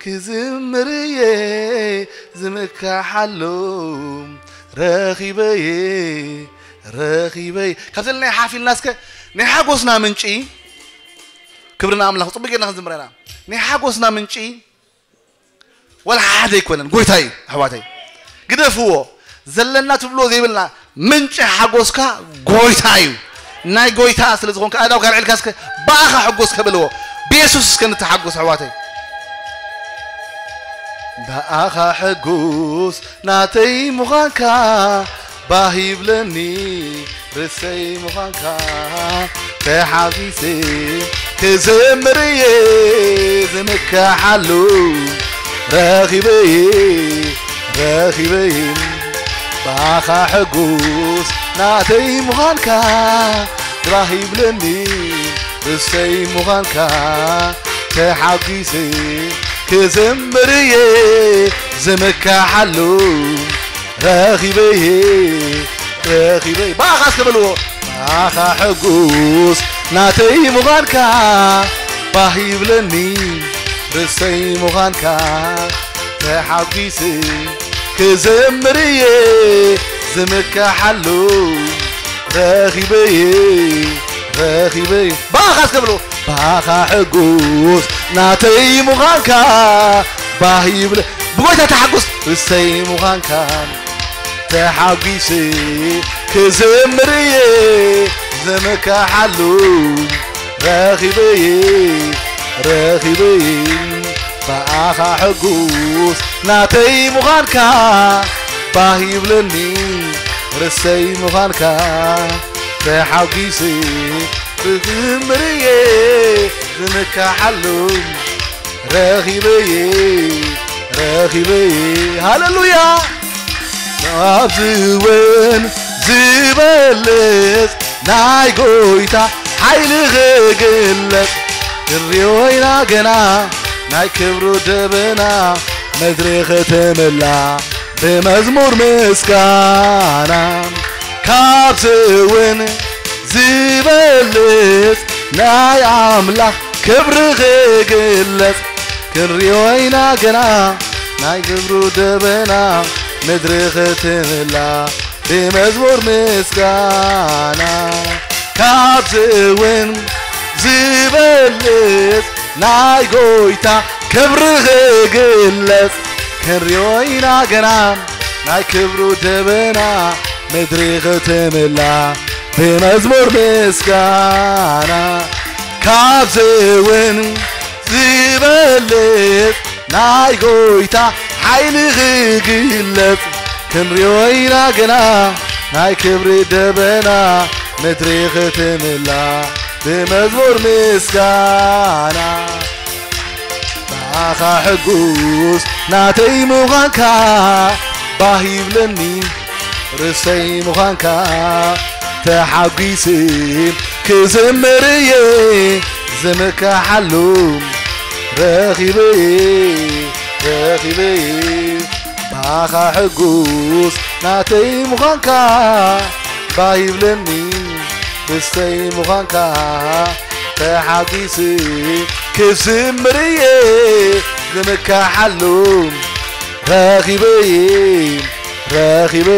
ክዝምር እየ ዝምካሓሉ። ረኺበየ ረኺበየ ካብ ዘለና ሓፊልና እስከ ናይ ሓጎስና ምንጪ ክብርና ኣምላኽ ጽቡቅ ጌርና ክንዝምረና ናይ ሓጎስና ምንጪ ወላ ሓደ ኣይኮነን። ጎይታ እዩ ኣሕዋተይ፣ ግደፍዎ። ዘለና ትብሎ ዘይብልና ምንጪ ሓጎስካ ጎይታ እዩ። ናይ ጎይታ ስለ ዝኾንካ ኣእዳውካ ኣልዒልካ እስከ ብኣኻ ሕጎስ ከብልዎ ብየሱስ እስከ ንተሓጎስ ኣሕዋተይ። ብኣኻ ሕጉስ ናተይ ምዃንካ ባህ ይብለኒ፣ ርሰይ ምዃንካ ተሓጒሰ ክዘምር እየ ዝምካሓሉ። ረኺበየ ረኺበየ ብኣኻ ሕጉስ ናተይ ምዃንካ ባህ ይብለኒ፣ ርሰይ ምዃንካ ተሓጒሰ ክዘምር እየ ዝምካሓሉ። ረኺበየ ረኺበየ ብኣኻ እስከ በልዎ። ብኣኻ ሕጉስ ናተይ ምዃንካ ባህ ይብለኒ፣ ርሰይ ምዃንካ ተሓጒሰ ክዘምር እየ ዝምካሓሉ። ረኺበየ ረኺበየ ብኣኻ እስከ በልዎ። ብኣኻ ሕጉስ ናተይ ምዃንካ ባህ ይብለ ብጎይታ ተሓጉስ ርሰይ ምዃንካ ተሓጒሰ ክዘምር እየ ዝምካሓሉ። ረኺበየ ረኺበየ ብኣኻ ሕጉስ ናተይ ምዃንካ ባህ ይብለኒ፣ ርሰይ ምዃንካ ተሓጒሰ ክዝምር እየ ዝምካሓሉ። ረኺበየ ኺበይ ሃሌሉያ ካብዚ እውን ዝበልጽ ናይ ጎይታ ሓይሊ ክግለጽ ክንሪኦ ኢና ገና ናይ ክብሩ ደበና ምድሪ ክትምላ ብመዝሙር ምስጋና ካብዚ እውን ዝበልጽ ናይ ኣምላኽ ክብሪ ክግለጽ ክንሪኦ ኢና ገና ናይ ክብሩ ደበና ምድሪ ክትምላ ብመዝሙር ምስጋና ካብዚ እውን ዝበልጽ ናይ ጎይታ ክብሪ ክግለጽ ክንሪኦ ኢና ገና ናይ ክብሩ ደበና ምድሪ ክትምላ ብመዝሙር ምስጋና ካብዚ እውን ዝበልጽ ናይ ጎይታ ሓይሊ ክግለጽ ክንሪኦ ኢና ገና ናይ ክብሪ ደበና ምድሪ ክትምላ ብመዝሙር ምስጋና ብኣኻ ሕጉስ ናተይ ምዃንካ ባህ ይብለኒ ርሰይ ምዃንካ ተሓጒስ ክዝምር እየ ዝምካሓሉ ረኺበ ረኺበ ብኣኻ ሕጉስ ናተይ ምዃንካ ባህ ይብለኒ ርሰይ ምዃንካ ተሓጒስ ክዝምር እየ ዝምካሓሉ ረኺበ ረኺበ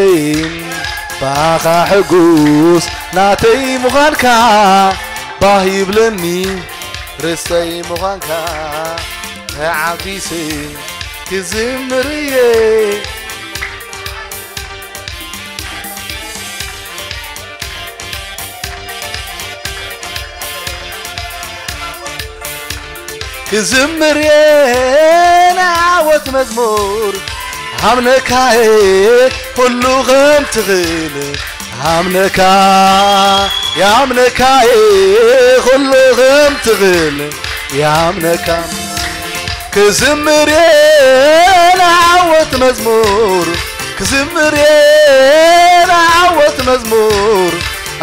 ብኣኻ ሕጉስ ናተይ ምዃንካ ባህ ይብለኒ ርሰይ ምዃንካ ተዓቢሰ ክዝምር እየ ክዝምር እየ ናይ ዓወት መዝሙር ኣምነካየ ኩሉ ከም ትኽእል ኣምነካ ያምነካየ ኩሉ ከም ትኽእል ያምነካ ክዝምር እየ ናይ ዓወት መዝሙር ክዝምር እየ ናይ ዓወት መዝሙር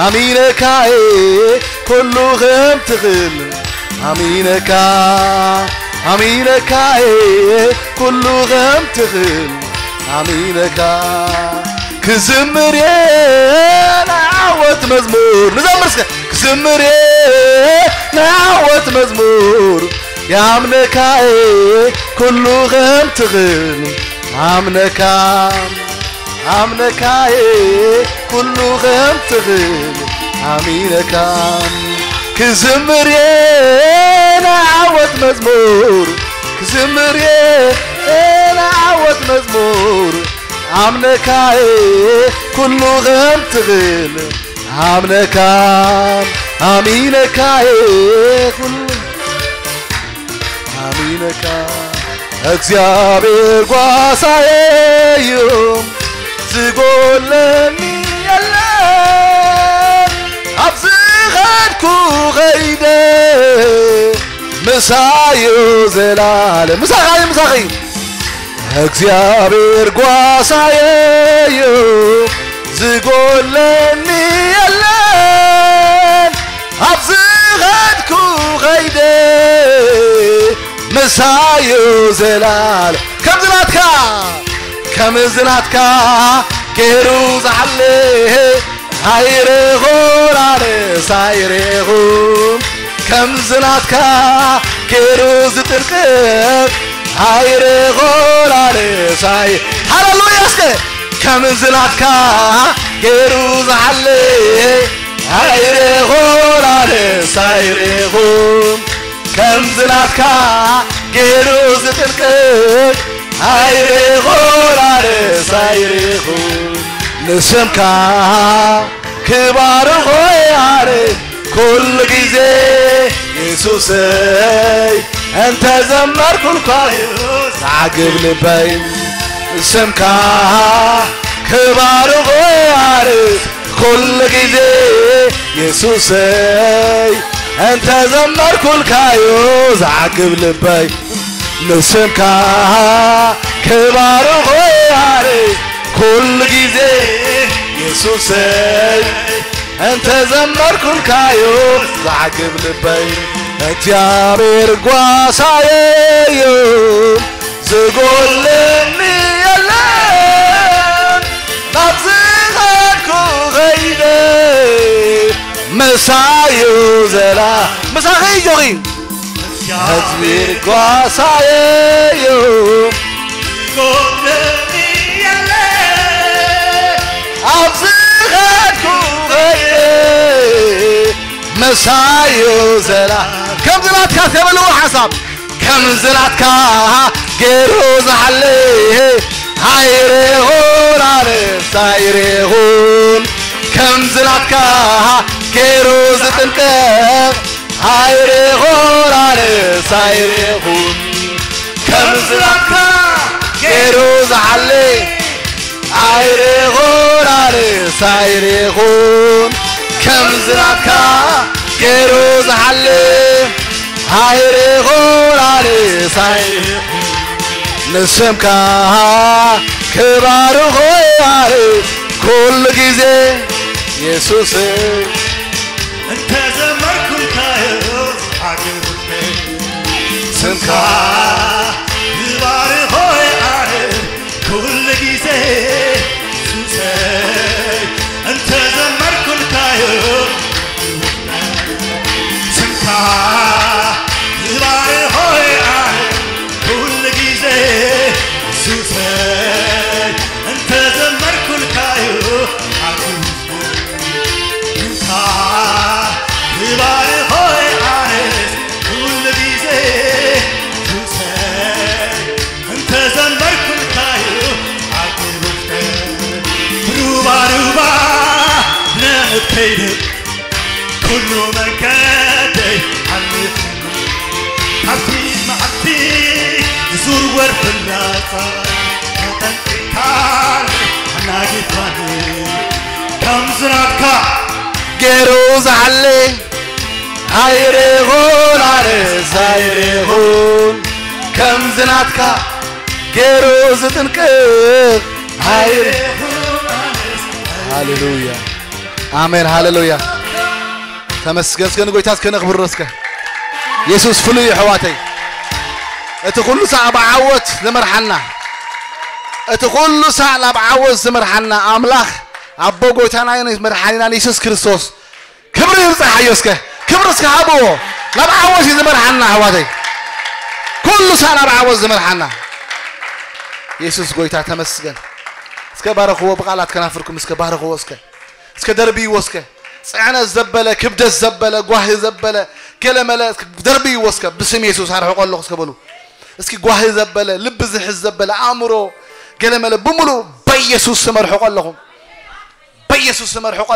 ኣሚነካየ ኩሉ ከም ትኽእል ኣሚነካ ኣሚነካየ ኩሉ ከም ትኽእል ኣሚነካ ክዝምር እየ ናይ ዓወት መዝሙር ንዘምር እስከ ክዝምር እየ ናይ ዓወት መዝሙር ያምነካየ ኩሉ ከም ትኽእል ኣምነካ ኣምነካየ ኩሉ ከም ትኽእል ኣሚነካ ክዝምር እየ ናይ ዓወት መዝሙር ክዝምር እየ ናይ ዓወት መዝሙር ኣምነካየ ኩሉ ከም ትኽእል ኣምነካ ኣሚነካየ ኩሉ ኣሚነካ እግዚኣብሔር ጓሳየ እዩ ዝጎለኒ የለን ኣብ ዝኸድኩ ኸይደ ምሳዩ ዘላለም ምሳኻ እዩ ምሳኺ እግዚኣብሔር ጓሳየ እዩ ዝጎለኒ የለን ኣብ ዝኸድኩ ኸይደ ምሳዩ ዘላለም ከምዚ ናትካ ከምዚ ናትካ ገይሩ ዝሓለ ኣይረኹን ኣነስ ኣይረኹን ከምዚ ናትካ ገይሩ ዝጥንቅቕ ኣይረኹን ኣነስ ኣይ ሃሌሉያ እስከ ከምዚ ናትካ ገይሩ ዝሓለ ኣይረኹን ኣነስ ኣይረኹን ከምዚ ናትካ ገይሩ ዝጥንቅቕ ኣይረኹን ኣነስ ኣይረኹን ንስምካ ክባርኾ ኣነ ኩሉ ግዜ የሱሰይ እንተ ዘመርኩልኳ እዩ ዝዓግብ ልበይ ስምካ ክባርኾ ኣነ ኩሉ ግዜ የሱሰይ እንተ ዘመርኩልካዩ ዝዓግብ ልበይ ንስምካ ኩሉ ግዜ የሱሰይ እንተ ዘመርኩልካዮ ዝዓግብ ልበይ እግዚኣብሔር ጓሳየዮ ዝጎለኒ የለን ናብ ዝኸድኩ ኸይደ ምሳዩ ዘላ ምሳኺ ጆኺ እግዚኣብሔር ጓሳየዮ ጎደለኒ የለን ኣብዚ ኸድኩ ኸይደ ምሳዩ ዘላ ከምዚ ናትካ ተበልዎ ሓሳብ ከምዚ ናትካ ገይሩ ዝሓሊ ኣይሬኹን ኣነስ ኣይሬኹን ከምዚ ናትካ ገይሩ ዝጥንቀቕ ኣይሬኹን ኣነስ ኣይሬኹን ከምዚ ናትካ ገይሩ ዝሓሊ ኣይሬኹን ኣነስ ኣይሬኹን ከምዚ ናትካ ገይሩ ዝሓሊ ኣይሬኹን ኣነስ ኣይሬኹን ንስምካ ክባርኾ ኣነስ ኩሉ ግዜ የሱስ እንተ ዘመርኩልካዮ ኣግብተይ ስምካ ክባርኾ ኣነስ ኩሉ ግዜ ሱሰይ እንተ ዘመርኩልካዮ ስምካ ዝባርኾ ኣነ ኩሉ ግዜ ሱሰይ እንተ ዘመርኩልካዮ ኣክብስኩ ስምካ ዝባርኾ ኣነስ ኩሉ ግዜ ሱሰይ እንተ ዘመርኩልካዮ ኣክብስኩ ሩባ ሩባ ነእከይደ ኩሉ መንገደይ ሓሊፍኒ ካብቲ መዓልቲ ዝዝውር ፍላጻ ተጠንቂኻኒ ኣናጊፋኒ ከምዚ ናትካ ገይሩ ዝሓሊ ኣይሬኹን ኣነስ ኣይሬኹን ከምዚ ናትካ ገይሩ ዝጥንቅቕ ኣይሬ ሃሌሉያ ኣሜን ሃሌሉያ ተመስገን እስከ ንጎይታ እስከ ነኽብሮ እስከ የሱስ ፍሉይ እዩ ኣሕዋተይ እቲ ኩሉ ሳዕ ብዓወት ዝመርሓና እቲ ኩሉ ሳዕ ናብ ዓወት ዝመርሓና ኣምላኽ ኣቦ ጎይታናን መድሓኒናን የሱስ ክርስቶስ ክብሪ ይብጻሓዮ እስከ ክብሪ እስከ ሃብዎ ናብ ዓወት እዩ ዝመርሓና ኣሕዋተይ ኩሉ ሳዕ ናብ ዓወት ዝመርሓና የሱስ ጎይታ ተመስገን እስከ ባረኽዎ ብቓላት ከናፍርኩም እስከ ባረኽዎ እስከ እስከ ደርብይዎ እስከ ጽዕነት ዘበለ ክብደት ዘበለ ጓሂ ዘበለ ገለመለ ደርብይዎ እስከ ብስም የሱስ ኣርሕቆ ኣለኹ እስከ በሉ እስኪ ጓሂ ዘበለ ልቢ ዝሕዝ ዘበለ ኣእምሮ ገለመለ ብምሉእ በኢየሱስ ስም ኣርሕቆ ኣለኹ በኢየሱስ ስም ኣርሕቆ